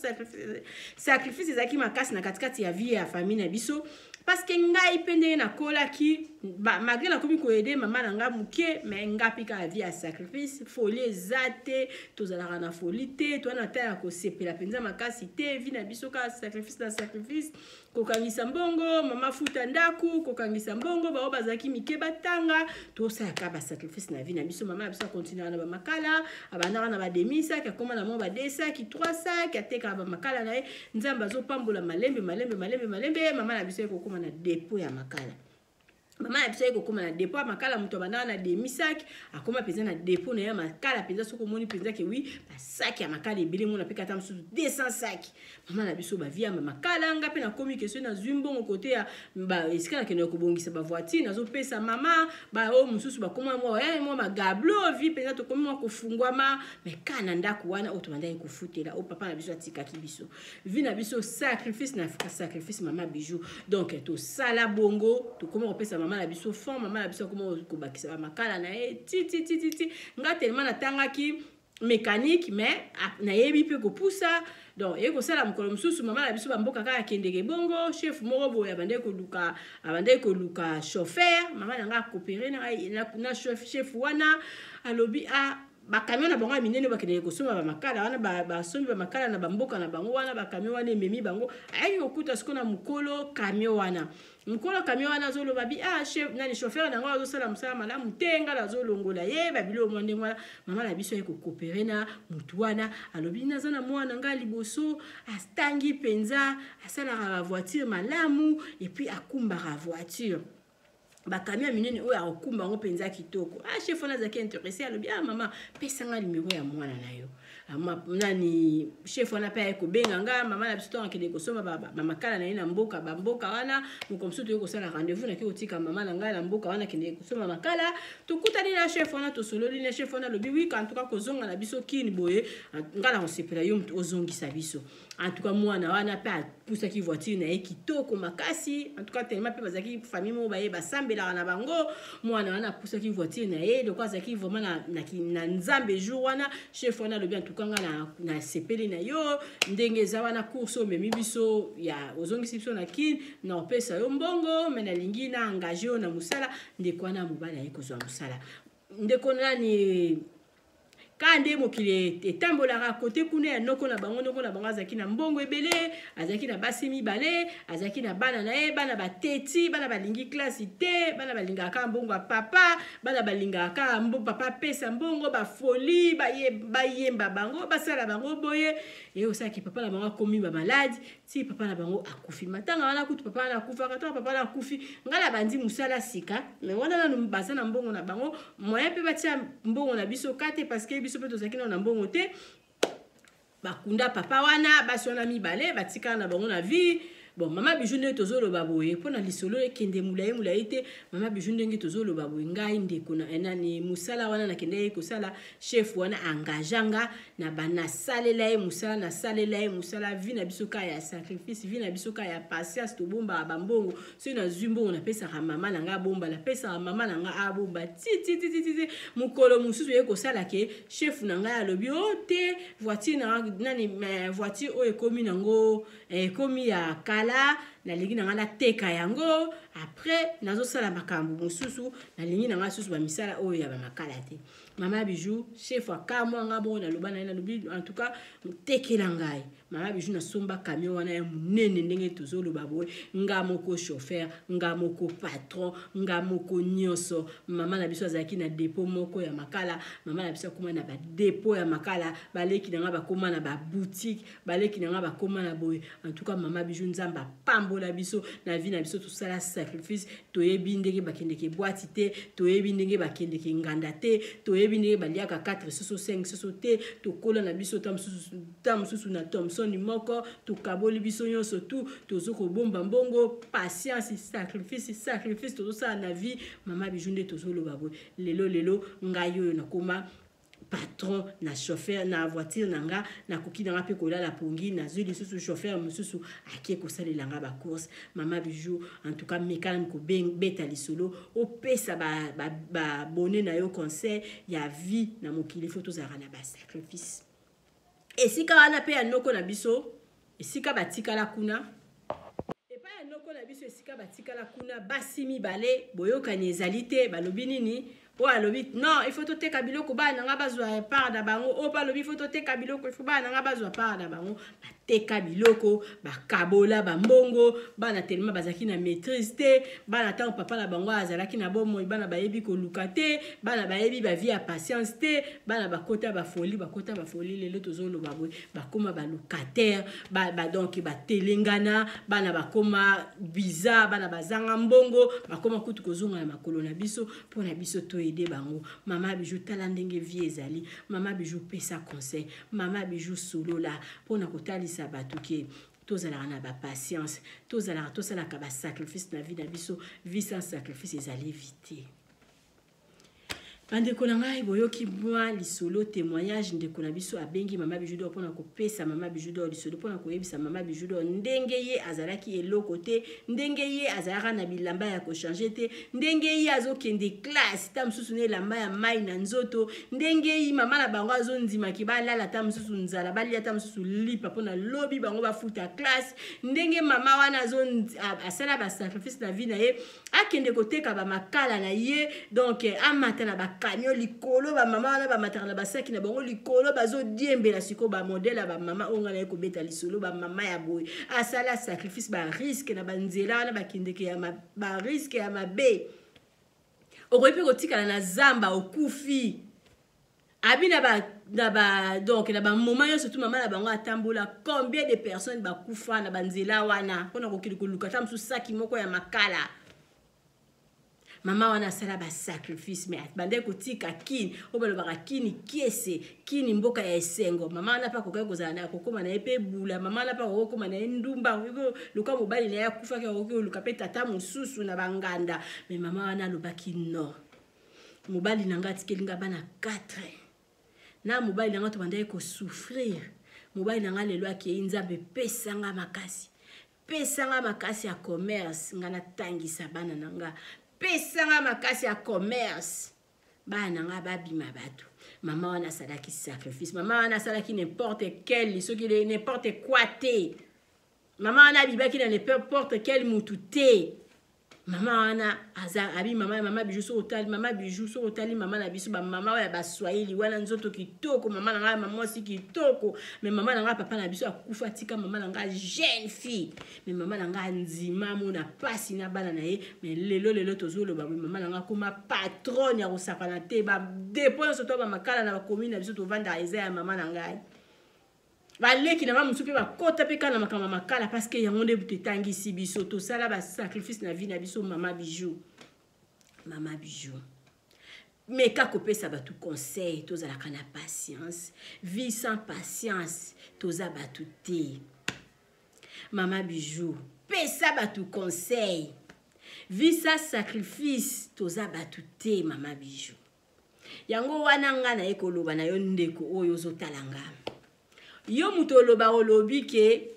sacrifice ezalaki makasi na katikati ya vie ya famille na biso, parce que ngai mpe ndenge nakolaki, malgré nakomi koaider mama na nga moke, mais nga mpe kaka vie ya sacrifice. Folie eza te, tozalaka na folie te, toza na ta ya kosepela mpenza makasi te. Vie na biso kaka sacrifice na sacrifice: kokangisa mbongo, mama futa ndako, kokangisa mbongo, bao bazalaki mike batanga. Tosalaka basacrifice na vie na biso. Mama na biso akontinuaka na bamakala, abandaka na bademi sac, akóma na mwa bade sac, 3 sac, atekaka bamakala na ye. Nzambe azopambola malembe malembe malembe malembe. Mama na biso ekokóma na dépôt ya makala. Mama na biso aye kokóma na dépôt ya makala. Moto abandaka na demi sac, akóma mpenza na dépôt na ye ya makala mpenza. Soki omoni mpenza ke oui, basaki ya makala ebele, mona mpe kata mosusu 200 saki. Mama na biso bavie ya makala. Nga mpe nakomi ke soki nazwi mbongo kote ya esika nakende kobongisa bavoiture, nazopesa mama. Baoyo mosusu bakóma mwa magablo. Vie mpenza tokomi mwa kofungwama, mais ka na ndako wana oyo tobandaki kofutela, oyo papa na biso atikaki biso, vie na biso sacrifice na sacrifice, mama Bijou. Donc tosala bongo, tokóma kopesa mama na biso fond. Mama na biso akóma kobakisa bamakala na ye ti ti ti ti ti. Nga tellement natangaki mécanique, mais nayebi mpe kopusa. Donc eye kosala mokolo mosusu, mama na biso bamboka kaka akendeke bongo, chef moko boye abandaki koluka chauffeur. Mama na nga acoopérer na chef wana. Alobi a bakamion na bango ya minene bakendeke kosomba bamakala wana, basombi bamakala na bamboka na bango wana, bakamion wana ememi bango. Ayaki kokuta sikoyo na mokolo kamion wana, mokolo kamion wana azoloba bi: "Ah, chef nani, chauffeur nango azosala mosala malamu te, nga nazolongola ye." Babilo mwa ndenge wana, mama na biso aye kocoopérer na motu wana. Alobi: "Naza na mwana nga liboso, atangi mpenza, asalaka bavoiture malamu, et puis akumbaka voiture, bakamion ya minene oyo akokumba yango mpenza kitoko." Ah, chef wana azalaki intéressé. Alobi: "Ah mama, pesanga nimero ya mwana na yo." Nani, chef wana mpe aye kobenga nga. Mama na biso ntango akende kosomba bamakala na ye na mboka, bamboka wana, moko mosusu toye kosala rendez-vous. Nake kotika mama na ngai na mboka wana, akende kosomba makala. Tokutani na chef wana, tosololi na chef wana. Alobi: "Oui, en tout cas kozonga na biso kini boye, ngai na kosepela yo motu ozongisa biso." En tout cas mwana wana mpe apusaki voiture na ye kitoko makasi. En tout cas tellement mpe bazalaki famille moko baye basambelaka na bango. Mwana wana apusaki voiture na ye loko azalaki vraiment na Nzambe. Jour wana chef wana alobi: "En tout cas nga nasepeli na yo ndenge eza wana, course omemi biso ya ozongisi biso na Kine, na opesa yo mbongo, mais nalingi na engage yo na mosala." Ndeko wana mobali aye kozwa mosala. Ndeko nani, ka nde mokili etambolaka kote kuna ya noko na bango. Noko na bango azalaki na mbongo ebele, azalaki na basi mibale, azalaki na bana na ye. Bana bateti, bana balingi klasi te, bana balingaka kaka mbongo ya papa, bana balingaka kaka papa apesa mbongo, bafoli bayemba bango, basala bango boye. Eye osalaki papa na bango akomi bamaladi ti papa na bango akufi. Matanga wana kutu papa wana akufaka. Ntango papa wana akufi, ngai na bandi mosala sika, mais wana nanu baza na mbongo na bango, moyen mpe batia mbongo na biso ka te, parce que biso mpe tozalaki nano na mbongo te. Bakunda papa wana, basi wana mibale batikala na bango na vie. Bon, mama Bijou, ndenge tozoloba boye, mpo na lisolo ekende molai molai te, mama Bijou, ndenge tozoloba boye, ngai ndeko na nani, mosala wana nakendaki kosala, chef wana engage nga na banasalela ye mosala, nasalela ye mosala. Vie na biso kaka ya sacrifice, vie na biso kaka ya patience. Tobombaka bambongo. Soki nazwi mbongo, napesaka mama na ngai abomba, napesaka mama na ngai abomba ti ti ti ti ti. Mokolo mosusu ye kosala ke chef na ngai alobi: "O te, voiture na nani, voiture oyo ekomi nango, ekomi ya kala, nalingi na ngai nateka yango. Après nazosala makambo mosusu, nalingi na ngai susu bamisala oyo ya bamakala te." Mama Bijou, chef akamwa nga bongo. Naloba na ye, nalobi: "En tout cas tekela ngai." Mama Bijou, nasomba camion wana ya monene. Ndenge tozoloba boye, nga moko chauffeur, nga moko patron, nga moko nyonso. Mama na biso azalaki na dépôt moko ya makala, mama na biso akóma na badépôt ya makala. Baleki na nga bakóma na baboutique, baleki na nga bakóma na boye. En tout cas mama Bijou, Nzambe apambola. Akabola biso na vie na biso, tosala sacrifice. Toyebi ndenge bakendeke bwati te, toyebi ndenge bakendeke nganda te, toyebi ndenge baliaka 4 soso 5 soso te. Tokola na biso ta mosusu, ta mosusu na Thomson moko, tokaboli biso nyonso tu, tozo kobomba mbongo. Patience, sacrifice, sacrifice tozosala na vie. Mama Bijou, nde tozoloba boye lelo, lelo ngai oyo nakoma patron na chauffeur na voiture na nga, nakoki na nga mpe kolala pongi, nazwi lisusu chauffeur mosusu ake kosalela nga bacourse. Mama Bijou, en tout cas, mekana kobeta lisolo, opesa babone ba, ba na yo conseil ya vie. Na mokili fo tozalaka na basacrifice. Esika wana mpe ya noko na biso, esika batikala kuna epai ya noko na biso, esika batikala kuna basi mibale, boyokani ezali te. Balobi nini? Oyo alobi: "Non, il faut toteka biloko, bana na nga bazwa part na bango." Oyo mpe alobi: "Il faut toteka biloko, il faut bana na nga bazwa part na bango." Bateka biloko, bakabola bambongo. Bana telema bazalaki na maîtrise te. Bana, ntango papa na bango azalaki na bomoi, bana bayebi koluka te, bana bayebi bavie ya patience te. Bana bakota bafoli, bakota bafoli. Lelo tozoloba boye, bakóma balocataire ba, ba, donc batelengana. Bana bakóma bizarre, bana bazanga mbongo, bakóma kutu kozonga na makolo na biso mpo na biso toaider bango. Mama Bijou, tala ndenge vie ezali. Mama Bijou, pesa conseil. Mama Bijou, solola mpona kotalisa bato ke tozalaka na bapatience, tozalaka, tosalaka basacrifice na vie na biso. Vie sans sacrifice ezali vie te. Bandeko na ngai, boyoki mwa lisolo, témoignage. Ndeko na biso abengi Mama Bijou d'Or mpona kopesa Mama Bijou d'Or lisolo, mpona koyebisa Mama Bijou d'Or ndenge ye azalaki eloko te, ndenge ye azalaka na bilamba ya kochanger te, ndenge ye azokende classe ta mosusu na elamba ya mai na nzoto, ndenge ye mama na bango azondimaki balala ta mosusu nzala, balia ta mosusu lipa mpona lobi bango bafuta classe, ndenge mama wana asala basacrifice na vie na ye, akende koteka bamakala na ye, donc amata na bacamion likolo. Bamama wana bamataka na basaki na bango likolo, bazodiembela. Sikoyo bamodele ya bamama oyo ngai naye kobeta lisolo, bamama ya boye asala sacrifice, barisque na banzela wana bakendeke ya barisque ya mabe. Okoki mpe kotikala na zamba, okufi. Abi na ba na ba donc na bamoment nyonso tu mama na bango atambola, combien de personnes bakufa na banzela wana mpona kokende koluka ata mosusu saki moko ya makala. Mama wana asala basacrifice, mais bandeki kotika Kini oyo balobaka Kini kiese, Kini mboka ya esengo. Mama wana mpe akokaki kozala na kokóma na ye mpe bula. Mama wana mpe akoki kokóma na ye ndumba, akoki luka mobali na ye akufaki, akoki koluka mpe tata mosusu na banganda. Mais mama wana alobaki: "Non, mobali na ngai atikeli ngai bana 4 na mobali na ngai, tobandaki kosouffrir. Mobali na ngai lelo akei, Nzambe pesanga makasi, pesanga makasi ya commerce, ngai natangisa bana na nga, pesanga makasi ya commerce, bana na ngai babima bato." Mama wana asalaki sacrifice. Mama wana asalaki n'importe quel, soki n'importe quoi te. Mama wana abibaki na n'importe quel mutu te. Mama wana aza abi mama, Mama Bijou, soki otali Mama Bijou, soki otali mama na biso, bamama oyo ya Baswahili wana, nzoto kitoko. Mama na ngai, mama mwasi kitoko. Mais mama na ngai, papa na biso akufa, tika mama na ngai jeune fille. Mais mama na ngai andima mona pasi na bana na ye. Mais lelo, lelo tozoloba boye, mama na ngai akoma patronne ya kosakana te. Badépôt nyonso to bamakala na bacommune na biso tovandaka eza ya mama na ngai. Baleki na nga mosusu mpe bakɔta mpe kaka na makambo ya makala, parce que yango nde butu etangisi biso, tosala basacrifice na vie na biso. Mama Bijou, Mama Bijou, meka kopesa bato conseil. Tozalaka na patience. Vie sans patience, toza bato te. Mama Bijou, pesa bato conseil. Vie sans sacrifice, toza bato te. Mama Bijou, yango wana nga naye koloba na yo, ndeko oyo ozotala nga, yo moto oloba, olobi ke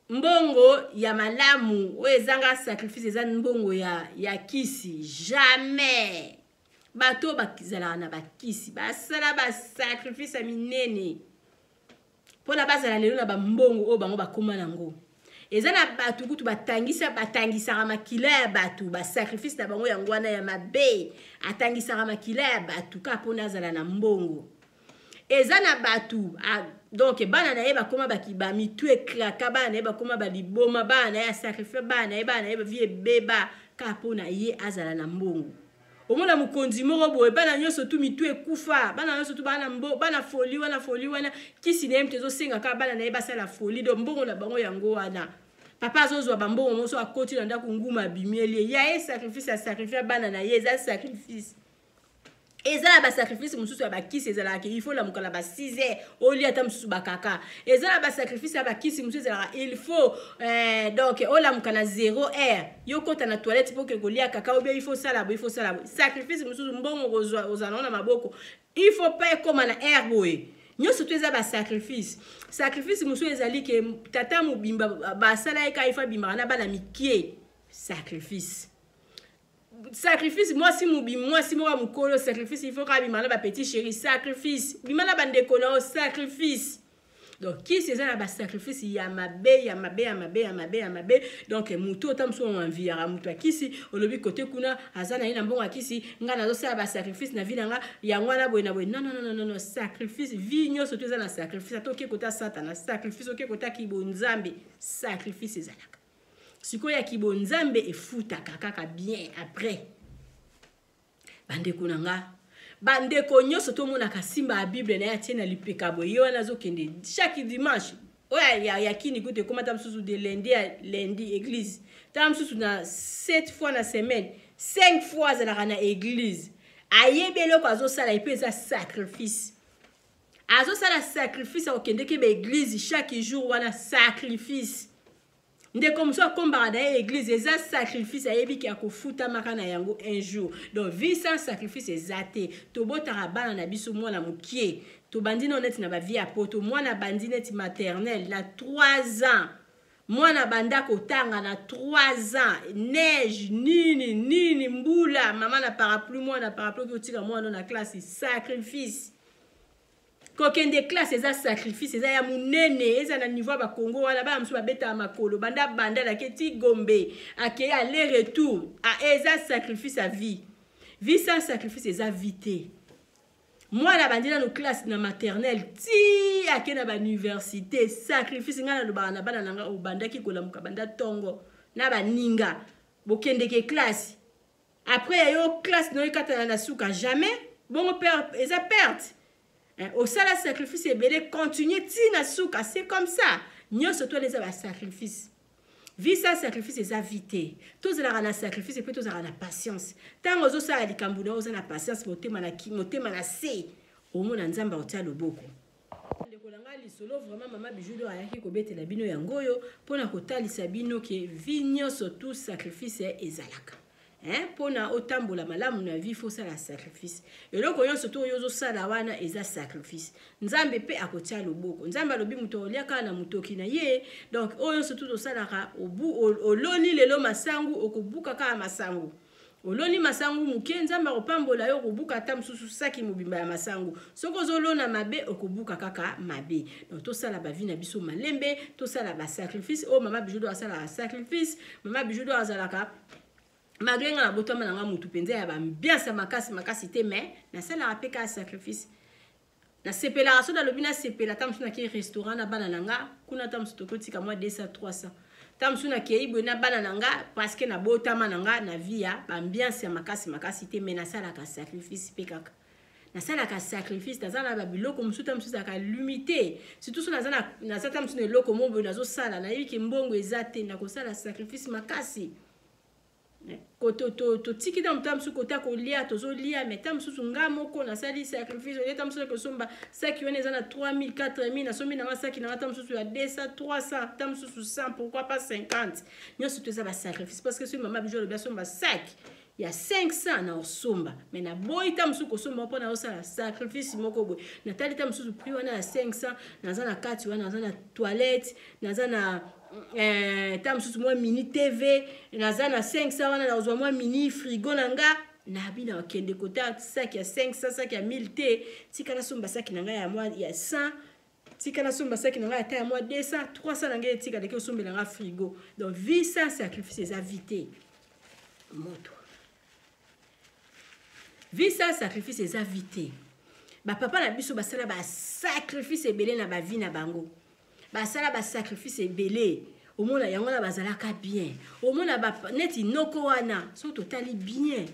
mbongo ya malamu oyo ezanga sacrifice eza mbongo ya kisi. Jamais. Bato oyo bazalaka na bakisi basala basacrifice ya minene mpona bazala lelo na bambongo oyo bango bakóma nango. Eza na bato kutu batangisa, batangisaka makila ya bato. Basacrifice na bango yango wana ya mabe. Atangisaka makila ya bato kaka mpona azala na mbongo. Eza na bato, donc bana na ye bakóma bamitu ekraka, bana na ye bakóma baliboma, bana na ye asacrifier bana na ye, bana na ye vie ebeba kaka mpona ye azala na mbongo. Omona mokonzi moko boye, bana nyonso tu mitu ekufa, bana nyonso tu bana mbo, bana folie wana, folie wana, kisi na ye moto ezosenga kaka bana na ye basala folie. Donc mbongo na bango yango wana. Papa azozwa bambongo moso, akoti na ndako, nguma abimieli ye. Ya ye sacrifice, asacrifie bana na ye, eza sacrifice. Eza na basacrifice mosusu ya bakisi, ezalaka ke il faut lamuka na ba 6 heures, olia ata mosusu bakaka. Eza na basacrifice ya bakisi mosusu, ezalaka il faut donc olamuka na 0 heure, yo kota na toilette mpo ke kolia kaka, ou bien il faut sala boye, il faut sala boye. Sacrifice mosusu, mbongo kozwa, ozala nango na maboko, il faut pas ekóma na heure boye. Nyonso to eza basacrifice. Sacrifice mosusu ezali ke tata mobimba basala ye kaka, il faut abimaka na bana mike, sacrifice. Sacrifice, mwasi mobimi, mwasi moko ya mokolo, sacrifice, il faut kaka bima na bapetit chéri, sacrifice, bima na bandeko na yo, sacrifice. Donc kisi eza na basacrifice ya mabe, ya mabe, ya mabe, ya mabe, ya mabe. Donc motu ota mosusu oenviaka moto ya kisi, olobi kote kuna aza na ye na mbongo ya kisi, ngai nazosala basacrifice na vie na nga, yango wana boye na boye. Non, non, non, non, non. Sacrifice, vie nyonso to eza na sacrifice. Ata oke kota Satana, sacrifice. Oke kota kibonzambe, sacrifice ezalaka. Sikoyo ya kibonzambe efutaka kaka bien après. Bandeko na nga, bandeko nyonso tomonaka simba ya Bible na ye, atie na lipeka boye, ye wana azokende chaque dimanche. Oyo ya kini kutu ekóma ta mosusu de lundi ya lundi église, ta mosusu na 7 fois na semaine, 5 fois azalaka na église. Ayebi eloko azosala, epe eza sacrifice. Azosala sacrifice, akokendeki baéglise chaque jour wana, sacrifice. Ndeko mosusu akombaka na ye église, eza sacrifice, ayebiki akofutamaka na yango un jour. Donc vie sans sacrifice eza te. Tobotaka bana na biso, mwana mokie, tobandi nao neti na bavie ya poto, mwana bandi neti maternelle na 3 ans, mwana banda kotanga na 3 ans, neige nini nini, mbula, mama na parapluie, mwana parapluie, oki otika mwana na classe, sacrifice. Kokende classe eza sacrifice, eza ya monene, eza na niveau ya bakongo wana. Bana mosusu babetaka makolo banda banda nake ti Gombe, akei aller retour, eza sacrifice ya vie. Vie sans sacrifice eza vie te. Mwana bandi nano classe na maternelle ti ake na bauniversité, sacrifice. Ngai nalobaka na bana na ngai, obandaki kolamuka banda ntongo na baninga, bokendeke classe, après ya yo classe na yo ekatana na suka, jamais bongo eza perte. Osala sacrifice ebele, continue ti na suka, c'est comme ça. Nyonso to eza basacrifice. Vie sans sacrifice eza vie te. Tozalaka na sacrifice, mpe tozalaka na patience. Ntango ozosala likambo na yo, oza na patience, motema na, motema na se, omona Nzambe akotia loboko. Ndeko na ngai, lisolo vraiment mama Bijou oyo ayaki kobetela bino yango oyo, mpona kotalisa bino ke vie nyonso tout sacrifice ezalaka. Mpona otambola malamu na vie, faut osala sacrifice. Eloko nyonso to oyo ozosala wana eza sacrifice. Nzambe mpe akotia loboko. Nzambe alobi moto olia kaka na motoki na ye. Donc oyo nyonso to tosalaka, oloni lelo masangu, okobuka kaka masangu. Oloni masangu moke, Nzambe akopambola yo, okobuka ata mosusu saki mobimba ya masangu. Soki ozolona mabe, okobuka kaka mabe. Donc tosala bavie na biso malembe, tosala basacrifice. Oyo mama Bijou asalaka sacrifice, mama Bijou azalaka, malgré nga nabotama na nga motu mpenza ya baambiance ya makasi makasi te, mais nasalaka mpe kaka sacrifice. Nasepelaka so nalobi nasepela, ata mosusu nakei restaurant na bana na nga kuna, ata mosusu tokotika mwa 200, 300, ta mosusu nakei boye na bana na nga, parce que nabotama na nga na vie ya baambiance ya makasi makasi te, mais nasalaka sacrifice mpe kaka. Nasalaka sacrifice, naza na babiloko mosusu, ta mosusu ezalaka limité, surtout so naza ta mosusu na eloko mo boye nazosala, nayebi ke mbongo eza te, nakosala sacrifice makasi. Totiki ta moto mosusu kota kolia, tozolia, mais ta mosusu nga moko nasali sacrifice, olie ta mosusu kosomba saki wana eza na 3000, 4000, nasombi nanga saki nanga ta mosusu ya 200, 300, ta mosusu 100, pourquoi pas 50. Nyonso to eza basacrifice, parce que soki mama Bijou alobi asomba saki ya 500, na osomba, mais naboyi ta mosusu kosomba mpo na osala sacrifice moko boye. Natali ta mosusu prix wana ya 500, naza na kati wana, naza na toilette, naza na ta mosusu mwa mini TV, naza na 500 wana, nazwa mwa mini frigo na nga, nabi na okende kota saki ya 500, saki ya 1000 te. Tika nasomba saki na ngai ya mwa ya 100, tika nasomba saki na ngai ata ya mwa 200, 300 na ngai, etika leki osombela nga frigo. Donc vie sans sacrifice eza vie te. Moto, vie sans sacrifice eza vie te. Bapapa na biso basala basacrifice ebele na bavie na bango, basala basacrifice ebele, omona yango wana bazalaka bien. Omona neti noko wana, soki totali bien,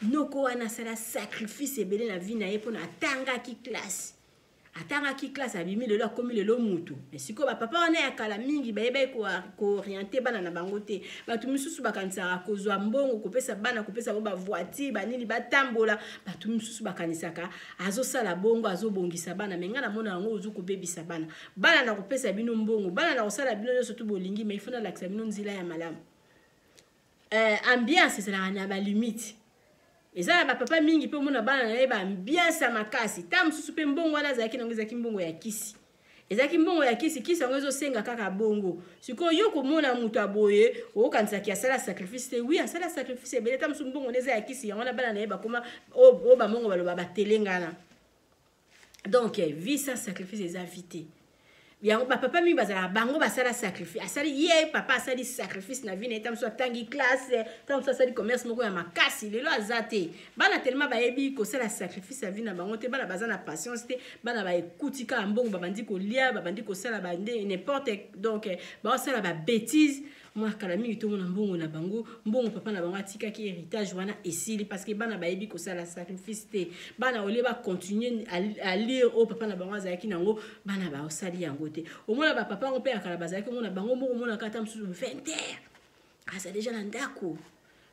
noko wana asala sacrifice ebele na vie na ye mpona atangaki classe. Atangaki classe, abimi lelo, akomi lelo mutu. Mais sikoyo bapapa wana ya kala mingi bayebaki koorienter bana na bango te. Bato misusu bakanisaka kozwa mbongo kopesa bana, kopesa bango bavoiture, banini, batambola. Bato misusu bakanisaka azosala bongo, azobongisa bana. Mais ngai namona yango ozo kobebisa bana. Bana na kopesa bino mbongo, bana na kosala bino nyonso tu bolingi, mais il faut nalakisa bino nzela ya malamu. Ambiance ezalaka na balimite. Eza na bapapa mingi mpe omona bana na ye baambiance ya makasi. Ta mosusu mpe mbongo wana azalaki nango ezalaki mbongo ya kisi, ezalaki mbongo ya kisi. Kisi yango ezosenga kaka bongo. Sikoyo yo komona moto aboye, okokanisaki asala sacrifice te. Oui, asala sacrifice ebele. Ta mosusu mbongo eza ya kisi, yango wana bana na ye bakoma oyo bamongo baloba batelengana. Donc vie sans sacrifice eza vie te. Yango bapapa mingi bazalaka bango basala sacrifice. Asali ye papa asali sacrifice na vie na ye. Ta mosusu atangi classe, ta mosusu asali commerce moko ya makasi, lelo aza te. Bana tellement bayebi kosala sacrifice ya vie na bango te. Bana baza na patience te. Bana baekuti kaka mbongo, babandi kolia, babandi kosala bande n'importe. Donc baosala babêtise. Mwa kala mingi tomona mbongo na bango, mbongo papa na bango atikaki, héritage wana esili, parce que bana bayebi kosala sacrifice te. Bana olie bacontinue à lire oyo papa na bango azalaki nango, bana baosali yango te. Omona bapapa yango mpe ya kala bazalaki, omona bango moko, omonaka ata mosusu 20 heures aza déjà na ndako.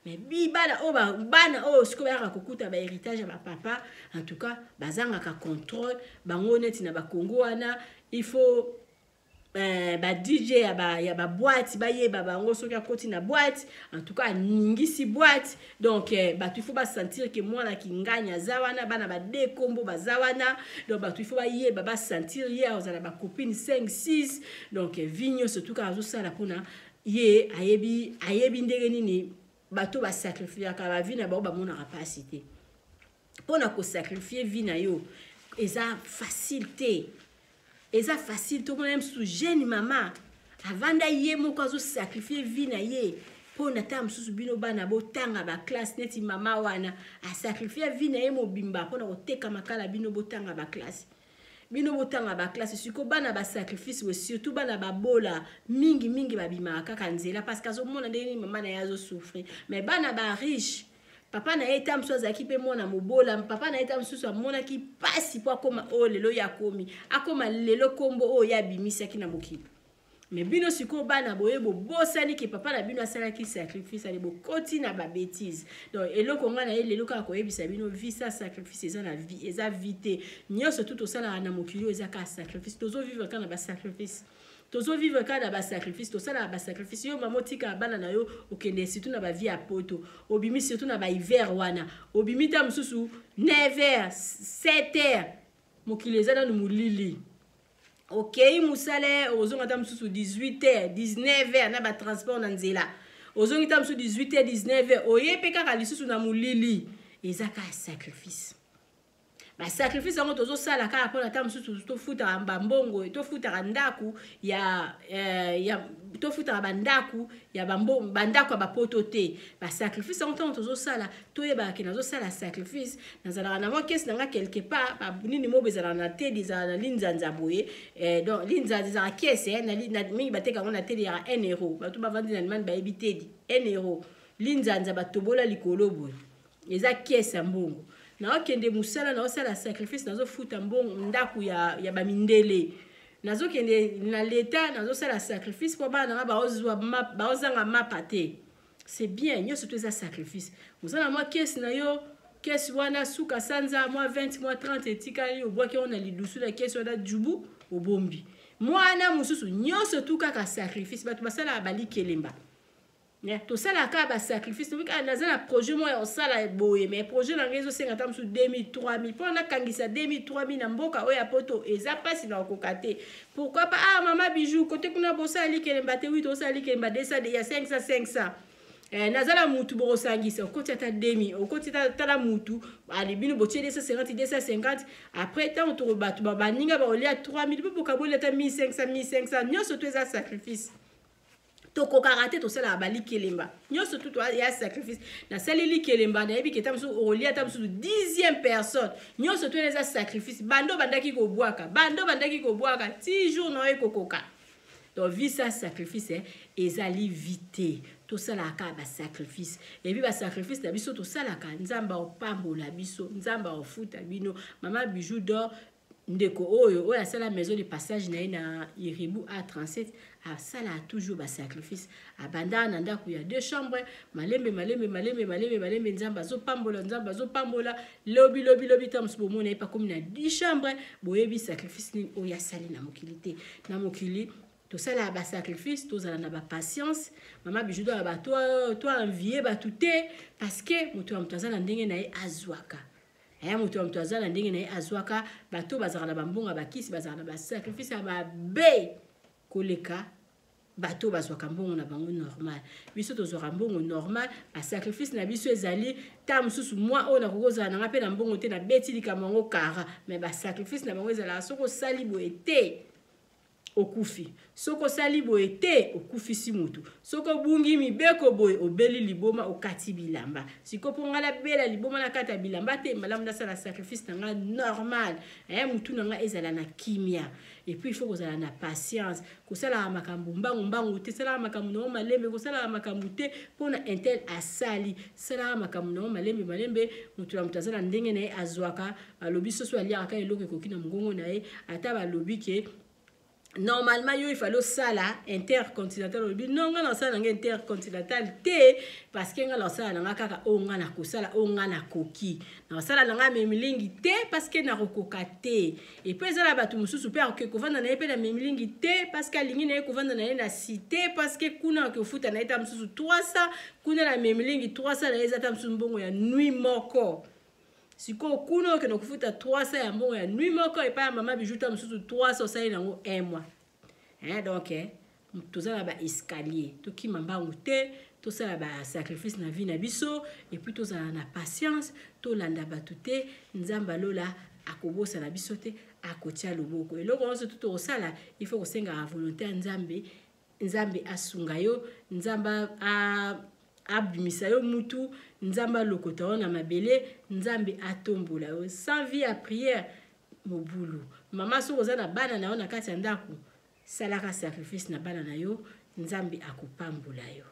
Mais bi bana oyo, bana oyo sikoyo bayaka kokuta bahéritage ya bapapa, en tout cas bazangaka contrôle. Bango neti na bakongo wana, il faut ba DJ ya baboîte bayeba bango. Soki akoti na boîte, en tout cas aningisi boîte. Donc bato il faut basentir ke mwana kingani aza wana, bana bade kombo baza wana. Donc bato il faut bayeba, basentir ye azala bacopine 5 6. Donc vie nyonso tuka azosala mpona ye ayebi, ayebi ndenge nini bato basacrifiaka bavie na bango, bamonaka mpasi te. Mpona kosacrifier vie na yo eza facile te, eza facile. Tomona ye mosusu jeune mama avanda ye moko, azosacrifier vie na ye mpo na ntango mosusu bino bana botanga baclasse. Neti mama wana asacrifier vie na ye mobimba mpona koteka makala, bino botanga baclasse, bino botanga baclasse. Sikoyo bana basacrifice we, surtout bana babola mingimingi, babimaka kaka nzela parce que azomona ndenge nini mama na ye azosouffrir. Mais bana bariche, papa na ye ta mosusu azalaki mpe mwana mobola, papa na ye ta mosusu amonaki mpasi mpo akóma oyo lelo ye akomi, akóma lelo nkombo oyo ye abimisaki na mokili. Mais bino sikoyo bana boye bobosani ke papa na bino asalaki sacrifice. Ale bokoti na babêtise. Donc eloko ngai na ye lelo kaka koyebisa bino, vie sans sacrifice eza na vie, eza vie te. Nyonso tu tosalaka na mokili oyo eza kaka sacrifice. Tozovivre kaka na basacrifice, tozovivre kaka na basacrifice, tosalaka basacrifice. Yo mama otikaka bana na yo, okende surtout na bavie ya poto, obimi surtout na bahiver wana, obimi ta mosusu 9 heures, 7 heures, mokili eza nanu molili. Okei mosala, ozonga ta mosusu 18 heures, 19 heures na batransport na nzela. Ozongi ta mosusu 18 heures, 19 heures, oye mpe kaka lisusu na molili. Eza kaka sacrifice. Basacrifice yango tozosala kaka mpona ta mosusu tofutaka bambongo, tofutaka ndako ya tofutaka bandako ya bandako ya bapoto te. Basacrifice yango ntango tozosala, toyebaka ke nazosala sacrifice. Nazalaka na mwa caisse na nga quelque part, nini mobo ezalaka na tedi, ezalaka na linzanza boye. Donc linzanza ezalaka caisse mingi bateka yango na tedi yaka 1 euro. Bato bavandi na Allemagne bayebi tedi 1 euro, linzanza batobola likolo boye, eza caisse ya mbongo. Naokende mosala, naosala sacrifice, nazofuta mbongo ndako ya bamindele, nazokende na leta, nazosala sacrifice mpo bana nanga baozanga mapa te. C'est bien, nyonso to eza sacrifice. Oza na mwa caisse na yo, caisse wana suka sanza mwa 20, mwa 30 etikali, obwaki yango na lidusu na caisse wana, jubu obombi mwana mosusu. Nyonso tu kaka sacrifice. Bato basalaka balikelemba, tosalaka kaka basacrifice. Naza na projet moko ya kosala boye, mais projet na ngai ezosenga ata mosusu 2000, 3000. Mpo nakangisa 2000, 3000 na mboka oyo ya poto eza mpasi na kokoka te. Pourquoi pas? Ah, mama Bijou, kote kuna bosala likelemba te? Oui, tosala likelemba 200 ya 500, 500. Naza na mutu, bokosangisa, okoti ata demi, okoti tala mutu ale, bino botie 250, 250. Après ntango toko bato baninga bakolia 3000 mpo bokaboli ata 1500, 1500. Nyonso to eza sacrifice. Tokokaka te, tosalaka balikelemba nyonso tu ya sacrifice. Nasali likelemba, nayebi ke ta mosusu okolia ata mosusu 10e personne. Nyonso to eza sacrifice. Bando bandaki kobwaka, bando bandaki kobwaka ti jour na oyo ekokoka. Donc vie sans sacrifice ezali vie te. Tosalaka kaka basacrifice. Et puis basacrifice na biso tosalaka, Nzambe aopambola biso, Nzambe aofuta bino. Mama Bijou d'Or. Ndeko oyo oyo asala maison de passage na ye na Iribu A37 asala toujours ba sacrifice. Abanda na ndako ya deux chambres, malembe malembe malembe malembe malembe Nzambe azopambola, Nzambe azopambola, lobi lobi lobi ntango mosusu bomona ye pakomi na 10 chambres, boyebi sacrifice nini oyo asali na mokili te. Na mokili tosalaka ba sacrifice, tozala na ba patience. Mama Bijou doit ba toi toi envier bato te parce que moto ya moto aza na ndenge na ye azwaka. Aya moto ya moto aza na ndenge na ye azwaka. Bato bazalaka na bambongo ya bakisi, bazalaka na basacrifice ya mabe koleka bato bazwaka mbongo na bango normal. Biso tozwaka mbongo normal, basacrifice na biso ezali ta mosusu mwa oyo nakoki kozala na nga mpe na mbongo te, nabeti likambo yango kara, mais basacrifice na bango ezalaka soki osali boye te okufi, soki osali boye te okufisi motu, soki obungi mibeko boye obeli liboma, okati bilamba. Sikoyo mpo ngai nabela liboma na kati ya bilamba te, malamu nasala sacrifice na ngai normal, motu na ngai ezala na kimia. Et puis il faut kozala na patience, kosalaka makambo mbangu mbangu te, salaka makambo na yo malembe, kosalaka makambo te mpona intel asali, salaka makambo na yo malembe malembe. Moto na moto aza na ndenge na ye azwaka. Balobi soso aliaka kaka eloko ekoki na mongongo na ye. Ata balobi ke normalement yo il fallait osala intercontinental, olobi non, nga nasala nanga intercontinental te parce que nga nasala nanga kaka oyo nga nakosala, oyo nga nakoki, nasala nanga memilingi te parce que nakokoka te. Et puis ezala bato mosusu mpe akoki kovanda na ye mpe na memilingi te parce que alingi na ye kovanda na ye na cité, parce que kuna akoki kofuta na ye ta mosusu 300, kuna na memilingi 300 na ye eza ta mosusu mbongo ya nuit moko. Sikoyo kuna okende kofuta 300 ya mbongo ya nuit moko epai ya mama Bijou, ta mosusu 300 osali nango un mois. Hein, donc toza na ba escalier, tokima mbangu te, tosala ba sacrifice na vie na biso, et puis tozala na patience, tolanda bato te. Nzambe alola akobosana biso te, akotia loboko. Eloko nyonso to tokosala, il faut kosengaka volonté ya Nzambe. Nzambe asunga yo, Nzambe abimisa yo mutu, Nzambe alokota yo na mabele, Nzambe atombola yo. Sans vie ya prière, mobulu. Mama, soki oza na bana na yo na kati ya ndako, salaka sacrifice na bana na yo, Nzambe akopambola yo.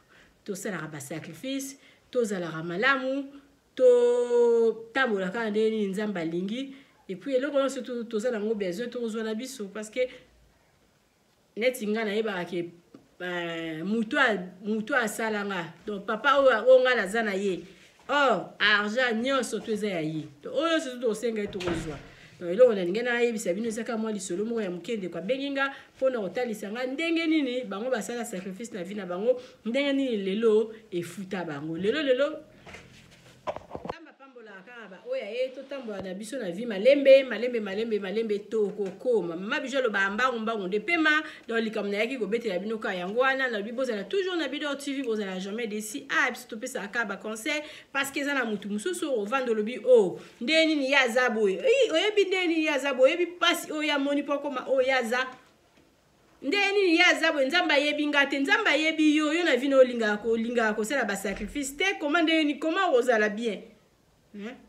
Tosalaka ba sacrifice, tozalaka malamu, totambola kaka ndenge nini Nzambe alingi. Et puis eloko nyonso toza nango besoin, tokozwa na biso, parce que neti nga nayebaka ke mutu asala nga, donc papa oyo nga naza na ye, or argent nyonso to eza ya ye, donc oyo nyonso tokosenga ye tokozwa. Donc eloko nalingi nayebisa bino ezaka mwa lisolo moko ya moke. Ndeko abengi nga mpona kotalisa nga ndenge nini bango basala sacrifice na vie na bango, ndenge nini lelo efuta bango lelo lelo. Nzambe apambolaka kaka ba oyo aye. Totambola na biso na vie malembe malembe malembe malembe, tokokoma. Mama Bijou aloba mbangu mbangu nde pema. Donc likambo nayaki kobetela bino kaka yango wana. Nalobi bozala toujours na Bidor TV, bozala jamais déçus. Biso topesaka kaka baconseil parce que eza na motu mosusu ovanda olobi o nde nini ye aza boye, oyebi nde nini ye aza boye, oyebi mpasi oyo amoni mpo akoma oyo ye aza, nde nini ye aza boye. Nzambe ayebi nga te, Nzambe ayebi yo. Yo na vie na olingaka kosala basacrifice te, koma ndenge nini, koma kozala bien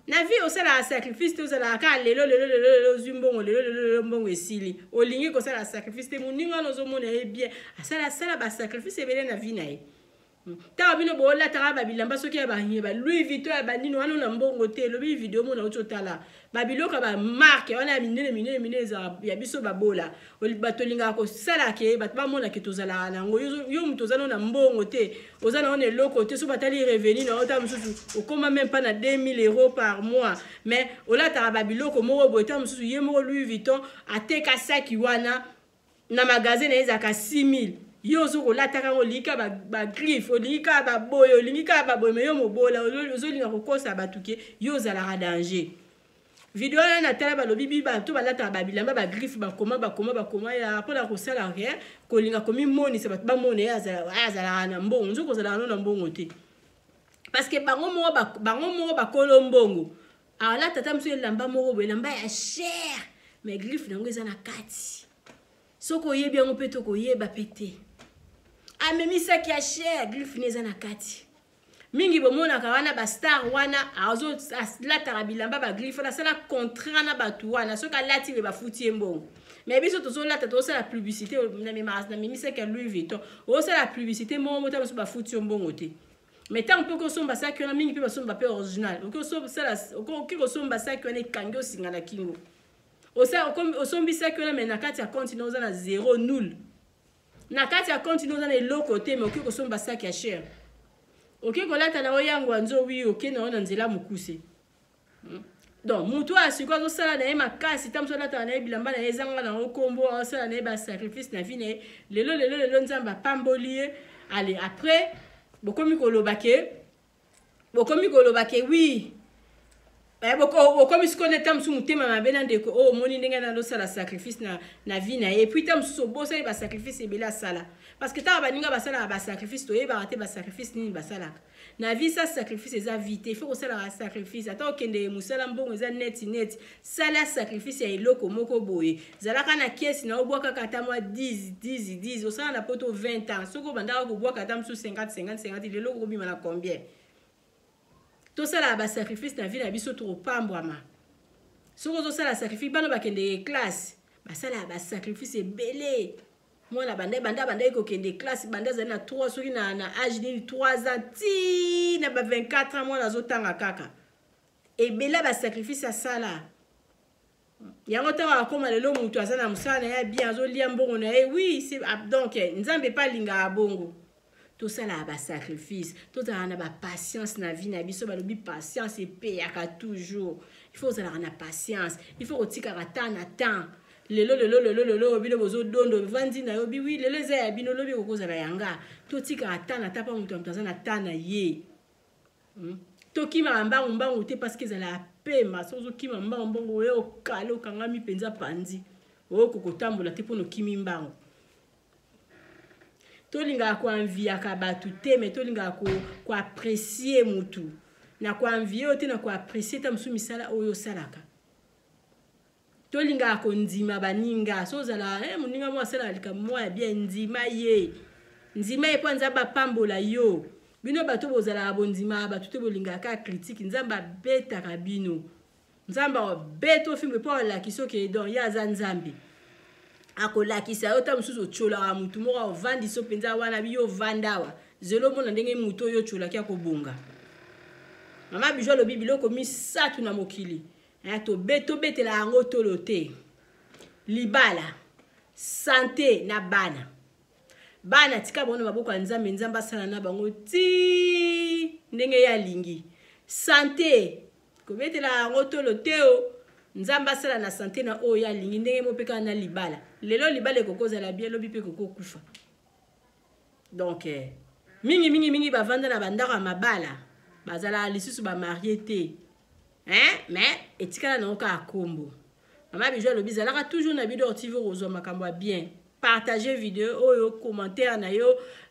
na vie? Osalaka sacrifice te, ozalaka kaka lelo lelo lelo lelo ozwi mbongo, lelo lelo lelo mbongo esili. Olingi kosala sacrifice te. Moninga wana ozomona ye bien, asala asala basacrifice ebele na vie na ye. Ntango bino bolataka babilamba soki ya ba Louis Vuitton ya banini wana na mbongo te, elobi video mona oti otala babiloko ya bamarke wana ya minene minene minene ezala ya biso babola. Bato olingaka kosala ke bato bamona ke tozalaka nango. Yo moto oza nano na mbongo te, oza nango na eloko te. So batali revenu na yo, ta mosusu okóma même pas na 2000 euros par mois, mais olataka babiloko moko boye. Ta mosusu ye moko Louis Vuitton ateka saki wana na magasin na ye ezalaka 6000, yo ozo kolataka yango, olingi kaka bagriffe, olingi kaka baboye, olingi kaka baboye, mais yo mobola ozolinga kokosa bato ke yo ozalaka danger. Video wana natala, balobi bi bato balataka babilamba bagriffe, bakoma bakoma bakoma ya mpona kosala rien, kolinga komimonisa bato bamona ye azalaka na mbongo. Nzoki ozalaka no na mbongo te, parce que bango moko bakolo mbongo alata ata mosu elamba moko boye, elamba ya cher, mais griffe nango eza na kati. Soki oyebi yango mpe tokoyeba mpe te. Amemisaki ya cher, griffe ne eza na kati. Mingi bomonaka wana bastar wana alataka bilamba bagriffe wana, asala contrat na bato wana, soki alati be bafuti ye mbongo. Mais biso tozolata, tozosala publicité, namemisaki ya Louis Vuitton, ozosala publicité moko mota mosusu bafuti yo mbongo te. Mais ntango mpe okosomba saki wana, mingi mpe basomba mpe original, okoki kosomba saki wana ekangi osinga na kingo. Osombi saki wana, mais na kati ya compte na oza na zéro, nul. Na kati ya compte na oza na eloko te, mais okoki kosomba saki ya cher, okoki kolata na yo yango nzowi, oke na yo na nzela mokuse. Donc motu oyo sikoyo azosala na ye makasi, ta mosu alataka na ye bilamba na ye ezanga nango nkombo, azosala na ye basacrifice na vie na ye. Lelo lelo lelo Nzambe apamboli ye. Ale, après bokomi koloba ke oui, okomi sikoyo nde ta mosusu motema mabe na ndeko oyo. Omoni ndenge nalosala sacrifice na vie na ye. Et puis ta mosusu obosani basacrifice ebele asala, parce que ntango baninga basalaka basacrifice, toyebaka te basacrifice nini basalaka na vie. Sa sacrifice eza vie te. Il faut kosalaka sacrifice. Ata okende mosala, mbongo eza neti neti, sala sacrifice ya eloko moko boye. Zalaka na kesi na obwakaka ata mwa 10 10 10. Osala na poto 20 ans, soki obandaka kobwaka ata mosusu 50 50 50, lelo okobima na combien? Tosalaka basacrifice na vie na biso, tokopambwama. Soki ozosala sacrifice, bana bakendeke classe, basalaka basacrifice ebele. Mwana banda bandaki kokende classe, banda azali na 3, soki na age nini, 3 ans ti na ba 24 ans, mwana azotanga kaka. Ebele basacrifice asala yango. Ntango akóma lelo, moto aza na mosala na ye bien, azolia mbongo na ye. Oui, donc Nzambe epe alingaka bongo. Tosalaka basacrifice, tozalaka na bapatience na vie na biso. Balobi patience epeyaka toujours. Il faut ozalaka na patience, il faut kotikaka temps na temps. Lelo lelo lelo lelo bino bozodondo, vandi na yo bi wi, lelo eza ya bino, lobi kokozala yanga. Totikaka temps na temps mpo moto ya moto aza na temps na ye. Tokimaka mbangu mbangu te, parce que ezalaka pema. Soki ozokima mbangu mbangu, oye okale, okangami mpenza pandi, oyoko kotambola te mpona okimi mbangu. Tolingaka koenviaka bato te, mais tolingaka koapprécier mutu. Na koenvier oyo te, na koapprécier ta mosusu misala oyo osalaka. Tolingaka kondima baninga. So ozala moninga moko asalaka likambo moko ya bien, ndima ye, ndima ye mpo Nzambe apambola yo. Bino bato bozalaka bondimaka bato te, bolingaka kaka critique. Nzambe abetaka bino, Nzambe abeta ofimbe mpo alakisa oke. Donc ye aza Nzambe, akolakisa yo. Ta mosusu otyolaka motu moko, ovandisi yo mpenza wana, bi yo ovanda awa, zelo omona ndenge motu oyo otyolaki akobonga. Mama Bijou alobi biloko misato na mokili tobetela yango tolo te: libala, santé na bana. Bana, tika bango na maboko ya Nzambe. Nzambe asala na bango ti ndenge ye alingi. Santé, kobetela yango tolo te o. Nzambe asala na santé na oyo alingi, ndenge mo mpe kaka na libala. Lelo libala ekoki ozala bien, lobi mpe ekoki okufa. Donc mingi mingi mingi bavanda na bandako ya mabala, bazalaka lisusu bamariés te, hein? Mais etikala nango kaka kombo. Mama Bijou alobi ezalaka toujours na Bidor TV, kozwa makambo ya bien. Partage video oyo, commentaire na yo,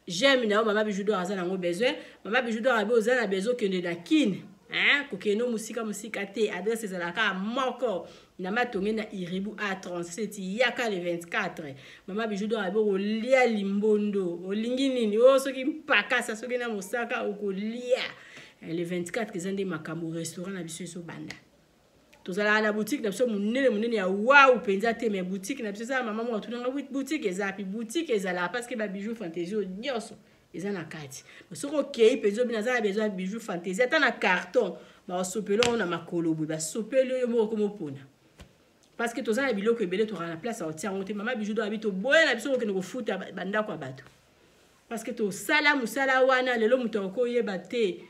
j'aime na yo. Mama Bijou d'Or aza nango besoin. Mama Bijou d'Or abi oza na besoin okende na Kine, hein? Kokende mosika mosika te, adresse ezalaka moko na Matonge na Iribu A37. Yaka le 24. Mama Bijou d'Or abi okolia limbondo, olingi nini oyo, soki mpakasa, soki na mosaka, okolia le 24. Eza nde makambo. Restaurant na biso ezobanda. Tozalaka na boutique na biso monene monene ya wau mpenza te, mais boutique na biso eza. Mama moko atunanga boutique eza pi. Boutique ezalaka parce que babijoux fantaisie oyo nyonso eza na kati. Soki okei mpenza, obina aza na besoin ya bijou fantaisie, ata na carton, basopeli oyo na makolo boye, basopeli oyo moko komopona, parce que toza na biloko ebele, tokaka na place ya kotia yango te. Mama Bijou d'Or abi toboya na biso kokende kofuta bandako ya bato, parce que tosala mosala wana. Lelo moto akoyeba te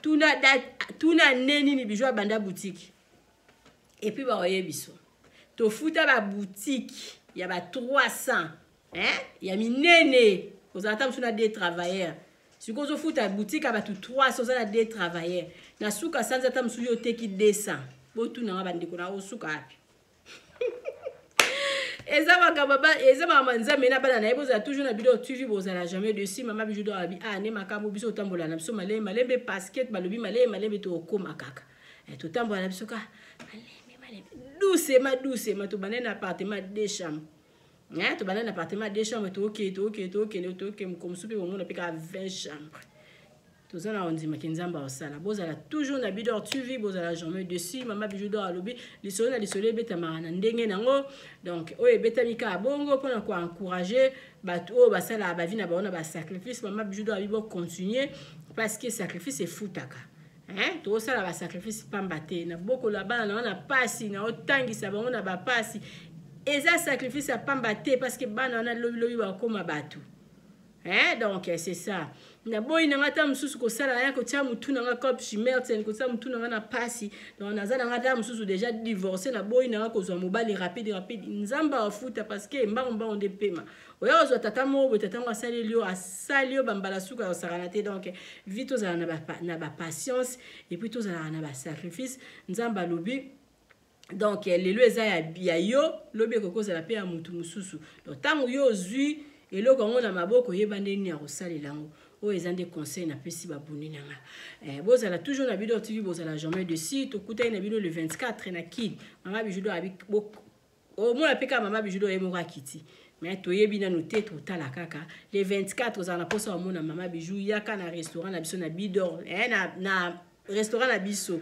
tuna ne nini Bijou abanda boutique. Et puis baoyebi biso tofuta baboutique ya ba 300, hein? Ya minene, ozala ta mosu na deux travailleurs. Sikoyo ozofuta boutique ya bato 300, oza na deux travailleurs, na suka sanza ata mosusu yo oteki 200. Botunanga bandeko na osuka api? Eza makambo, eza makambo ya Nzambe na bana na ye. Bozala toujours na Bidor TV, bozala jamais déçus. Mama Bijou d'Or abi ah ne makambo biso otambola na biso malembe malembe, parce que balobi malembe malembe tokóma kaka. Totambola na biso kaka malembe malembe, doucement doucement. Tobandai na appartement deux chambres, tobandai na appartement deux chambres, tokee tokee tokende tokee, mosusu mpe bomona mpe kaka 20 chambres. Toza na ondimaki Nzambe akosala. Bozala toujours na Bidor TV, bozala jamais déçus. Mama Bijou d'Or alobi lisolo na lisolo ebetamaka na ndenge nango. Donc oyo ebetami kaka bongo mpona koencourager bato oyo basalaka bavie na bango na basacrifice. Mama Bijou d'Or abi bocontinue, parce que sacrifice efutaka. Hein? Tokosala basacrifice pamba te. Nabokola bana na wana pasi, na otangisa bango na bapasi. Eza sacrifice ya pamba te parce que bana wana lobi lobi bakoma bato. Hein? Donc c'est ça. Naboyi na nga ata mosusu kosala ya kotia mutu na nga cop chimerten, kotia mutu na nga na pasi. Donc naza na nga ata mosusu déjà divorcé, naboyi na nga kozwa mobali rapide rapide. Nzambe afuta parce que mbango mbango nde pema. Oya kozwa tata moko boye, tata ngo asaleli yo, asali yo bambala suka ya kosakana te. Donc vie tozala na ba patience et puis tozala na ba sacrifice. Nzambe alobi donc lelo eza ya yo, lobi ekoki kozala pe ya mutu mosusu. Donc ntango yo ozwi eloko yango na maboko, oyeba nde nini ya kosalela yango. Oyo eza nde conseil napesi babuni na nga. Bozala toujours na Bidor TV, bozala jamais dessus. Tokutani na bino le 24 na Kin. Mama Bijou do abi, omona pe kaka Mama Bijou do ye moko akiti. Mais toyebi nanu te, totala kaka le 24 ozala na posa omona Mama Bijou, yaka na restaurant na biso na Bidor, na restaurant na biso,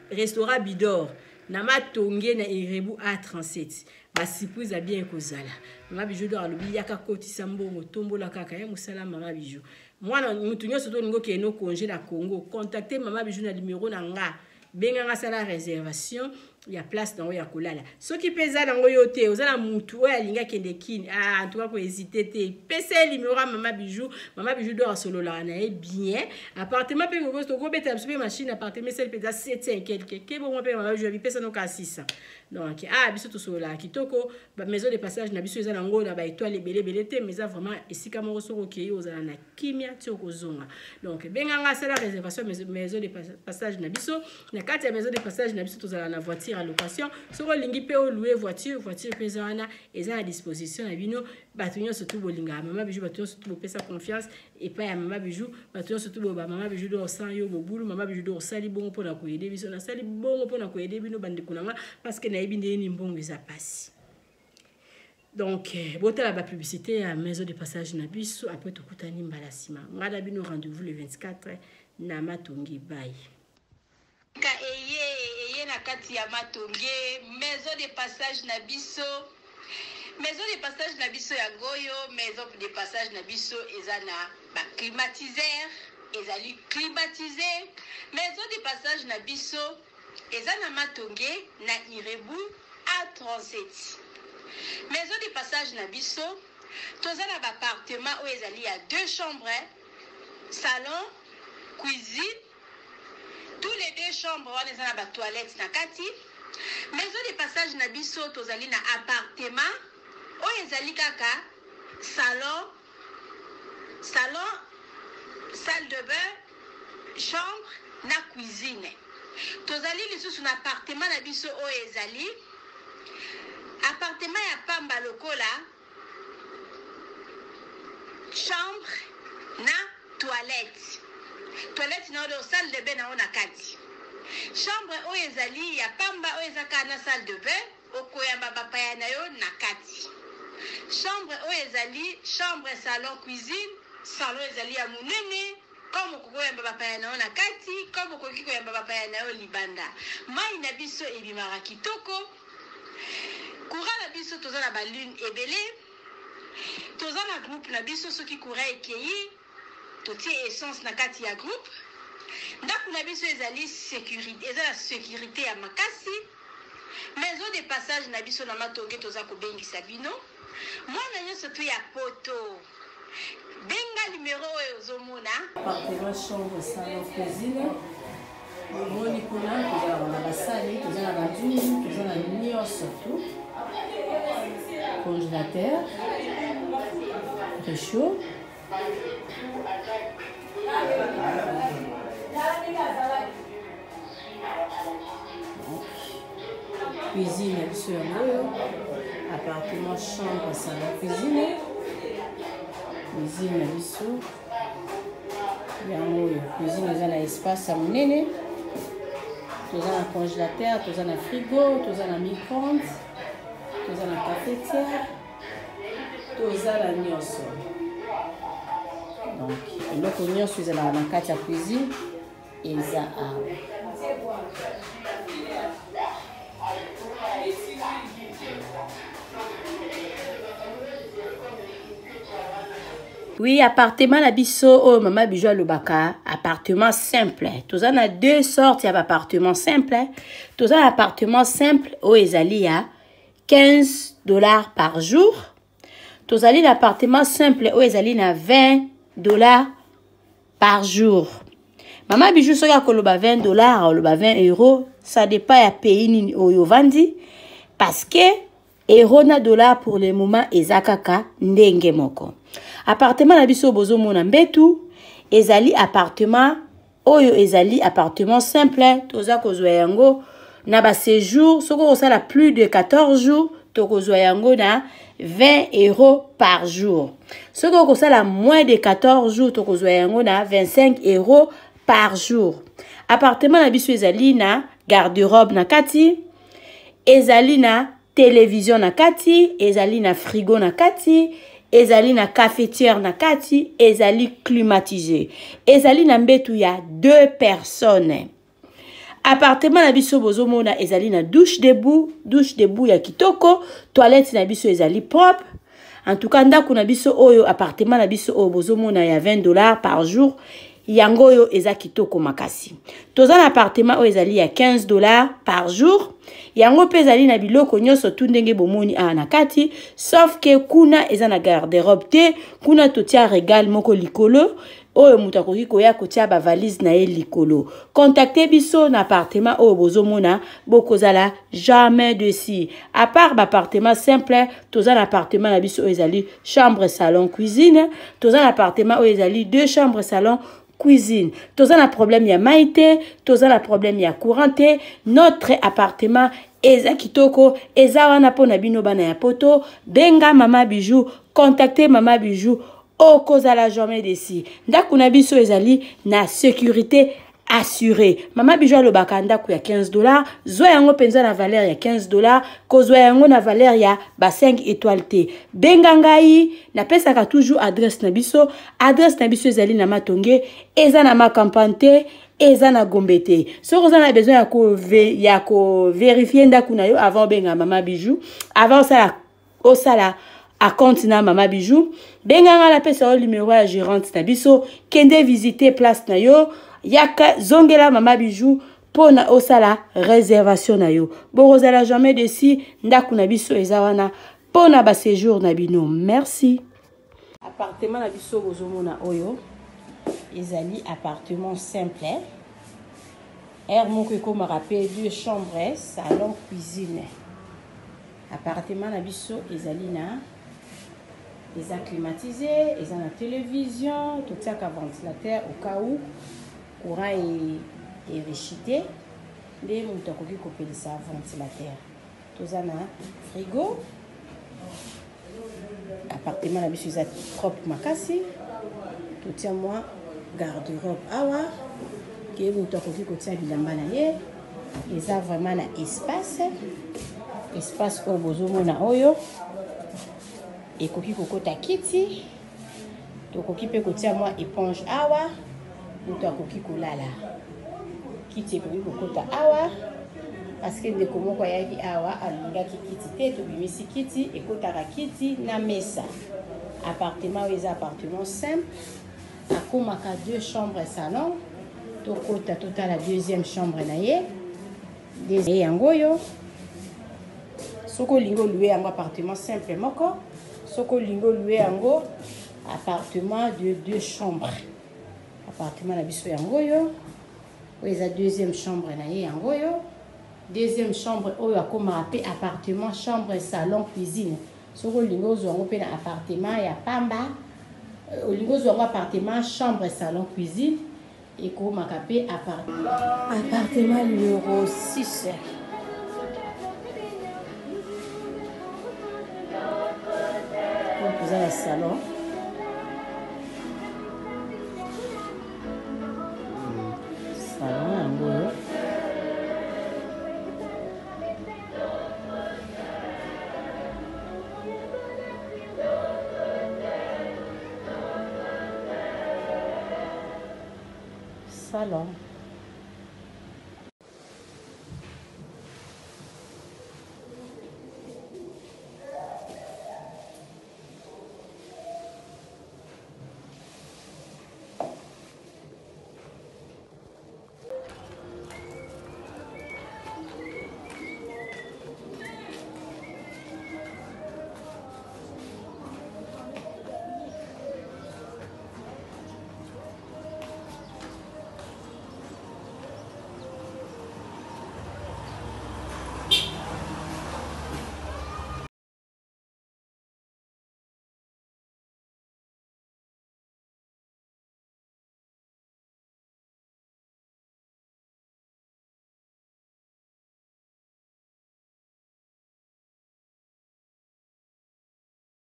restaurant Bidor na Matonge na Irebu A37. Ba surprise a bien kozala. Mama Bijou do alobi yaka kotisa mbongo, tombola kaka ya musala Mama Bijou. Mwana mutu nyonso to ningo ke no congé na Congo, contacter Mama Bijou na numéro na nga. Benga nga sala réservation ya place nango ya kolala. Soki pe eza nango yo te, oza na mutu oyo alinga kende Kin, en tout cas ko hésiter te. Pesa numéro ya Mama Bijou, Mama Bijou do asolola na ye bien. Appartement pe ngoko to kobeta biso pe machine appartement sel pe za 700 quelque. Ke bongo pe Mama Bijou abi pesa no ka 600. Donc biso to solola kitoko, ba maison de passage na biso eza nango na ba étoile ebele ebele te, mais eza vraiment esika moko soko okei ozala na kimia ti okozonga. Donc benga nga sala réservation maison de passage na biso. Na kati ya maison de passage na biso tozala na voiture à location. Soko olingi pe o louer voiture, voiture pe eza wana, eza na disposition na bino. Bato nyonso tu bolingaka Mama Bijou, bato nyonso tu bopesa confiance epai ya Mama Bijou, bato nyonso tu boba Mama Bijou do osala yo mobulu, Mama Bijou do osali bongo mpona koyede biso. Nasali bongo mpona koyede bino bandeko na nga parce que nayebi ndenge nini mbongo eza pasi. Donc botala ba publicité ya maison de passage na biso, après tokutani mbala nsima. Nga na bino rendez-vous le 24 na Matonge. Bye. Ka eye, eye na kati ya Matonge, maison de passage na biso. Maison de passage na biso ya ngoyo, maison de passage na biso eza na ba climatiseur, ezali climatisé. Maison de passage na biso eza na Matonge na Irebu A37. Maison de passage na biso toza na ba appartement oyo ezali ya 2 chambres, salon, cuisine. Tous les 2 chambres wana eza na ba toilettes na kati. Maison de passage na biso tozali na appartement oyo ezali kaka salon, salon, salle de bain, chambre na cuisine. Tozali lisusu na appartement na biso oyo ezali appartement ya pamba lokola chambre na toilette. Toilette na oyo salle de bain na oyo na kati. Chambre oyo ezali ya pamba oyo eza kaka na salle de bain, okoyamba bapaya na yo na kati. Chambre oyo ezali chambre salon cuisine, salon ezali ya monene, comme okoki koyamba bapaya na yo na kati, comme okoki koyamba bapaya na yo libanda. Mai na biso ebimaka kitoko. Courant na biso toza na ba lune ebele. Toza na groupe na biso soki courant ekei, totie essence na kati ya groupe. Ndako na biso ezali sécurité, eza na sécurité ya makasi. Maison de passage na biso na Matonge toza kobengisa bino. Mwana nyonso tu ya poto. Benga numéro oyo ozomona. Appartement, chambre, salon, cuisine. Omoni kuna tozalaka na basani, toza na banzungu, toza na nyonso tu. Congélateur, réchaud. Cuisine ya biso yango oyo, appartement, chambre, salon, cuisine. Cuisine ya biso yango oyo, cuisine eza na espace ya monene. Toza na congélateur, toza na frigo, toza na micro-ondes, toza na cafetière, toza na nyonso. Donc eloko nyonso ezalaka na kati ya cuisine eza awa. Oui, appartement na biso oyo mama Bijou alobaka appartement simple. Toza na deux sortes ya appartement simple. Toza na appartement simple oyo ezali ya 15 $ par jour. Tozali na appartement simple oyo ezali na 20 $ par jour. Mama Bijou soki akoloba 20 $, aloba 20 €, ça dépend ya pays nini oyo ovandi, parce que euro na dollar pour le moment eza kaka ndenge moko. Appartement na biso bozomona mbetu ezali appartement oyo ezali appartement simple. Toza kozwa yango na baséjour, soki okosala plus de 14 jours, tokozwa yango na 20 € par jour. Soki okosala moins de 14 jours, tokozwa yango na 25 € par jour. Appartement na biso ezali na garde-robe na kati, ezali na télévision na kati, ezali na frigo na kati, ezali na cafetière na kati, ezali climatisé, ezali na mbetu ya deux personnes. Appartement na biso bozomona ezali na douche debout, douche debout ya kitoko, toilette na biso ezali propre. En tout cas, ndako na biso oyo, appartement na biso oyo bozomona ya 20 $ par jour, yango oyo eza kitoko makasi. Toza na appartement oyo ezali ya 15 $ par jour. Yango mpe ezali na biloko nyonso tu ndenge bomoni awa na kati, sauf que kuna eza na garde-robe te. Kuna totia regale moko likolo oyo moto akoki koya kotia bavalise na ye likolo. Contacte biso na appartement oyo bozomona, bokozala jamais déçus. À part baappartement simple, toza na appartement na biso oyo ezali chambre, salon, cuisine. Toza na appartement oyo ezali deux chambres, salon, cuisine. Toza na problème ya mai te, toza na problème ya courant te. Notre appartement eza kitoko, eza wana mpona bino bana ya Poto. Benga Mama Bijou, contacte Mama Bijou, okozala jamais déçu. Ndako na biso ezali na sécurité assuré. Mama Bijou alobaka ndako ya 15 $, zwa yango mpenza na valeur ya 15 $, kozwa yango na valeur ya ba 5 étoile te. Benga ngai, napesaka toujours adresse na biso. Adresse na biso ezali na Matonge, eza na Macampagne te, eza na Gombe te. Soki oza na besoin ya kovérifier ndako na yo avant obenga Mama Bijou, avant osala acompte na Mama Bijou, benganga, napesa yo numéro ya gérante na biso. Kende visiter place na yo, yaka zongela Mama Bijou mpona osala réservation na yo. Bokozala jamais déçus. Ndako na biso eza wana mpona baséjour na bino. Merci. Appartement na biso bozomona oyo ezali appartement simple. Aire moko ekomaka mpe deux chambres, salon, cuisine. Appartement na biso ezali na, eza climatisé, eza na télévision. Totiaka ventilateur au cas où courant erichi te, nde moto akoki kopelisa ventilateur. Toza na frigo. Appartement na biso eza propre makasi. Totia mwa garde-robe awa ke moto akoki kotia bilamba na ye. Eza vraiment na espace. Espace oyo bozomona oyo ekoki kokota kiti, tokoki mpe kotia mwa éponge awa, moto akoki kolala. Kiti ekoki kokota awa, parce que ndeko moko ayaki awa, alingaki kiti te, tobimisi kiti, ekotaka kiti na mesa. Appartement oyo eza appartement simple, akomaka deux chambres, salon. Tokota, totala deuxième chambre na ye. Yango oyo, soki olingi olouer yango appartement simple moko, soki olingi olouer yango appartement de deux chambres. Appartement na biso yango oyo, oyo eza deuxième chambre na ye. Yango oyo deuxième chambre oyo akomaka mpe appartement chambre, salon, cuisine. Soki olingi ozwa yango mpe na appartement ya pamba, olingi ozwa yango appartement chambre, salon, cuisine, ekomaka mpe appartement numéro 6. Oyo toza na salon. Salon yango oyo. Salon.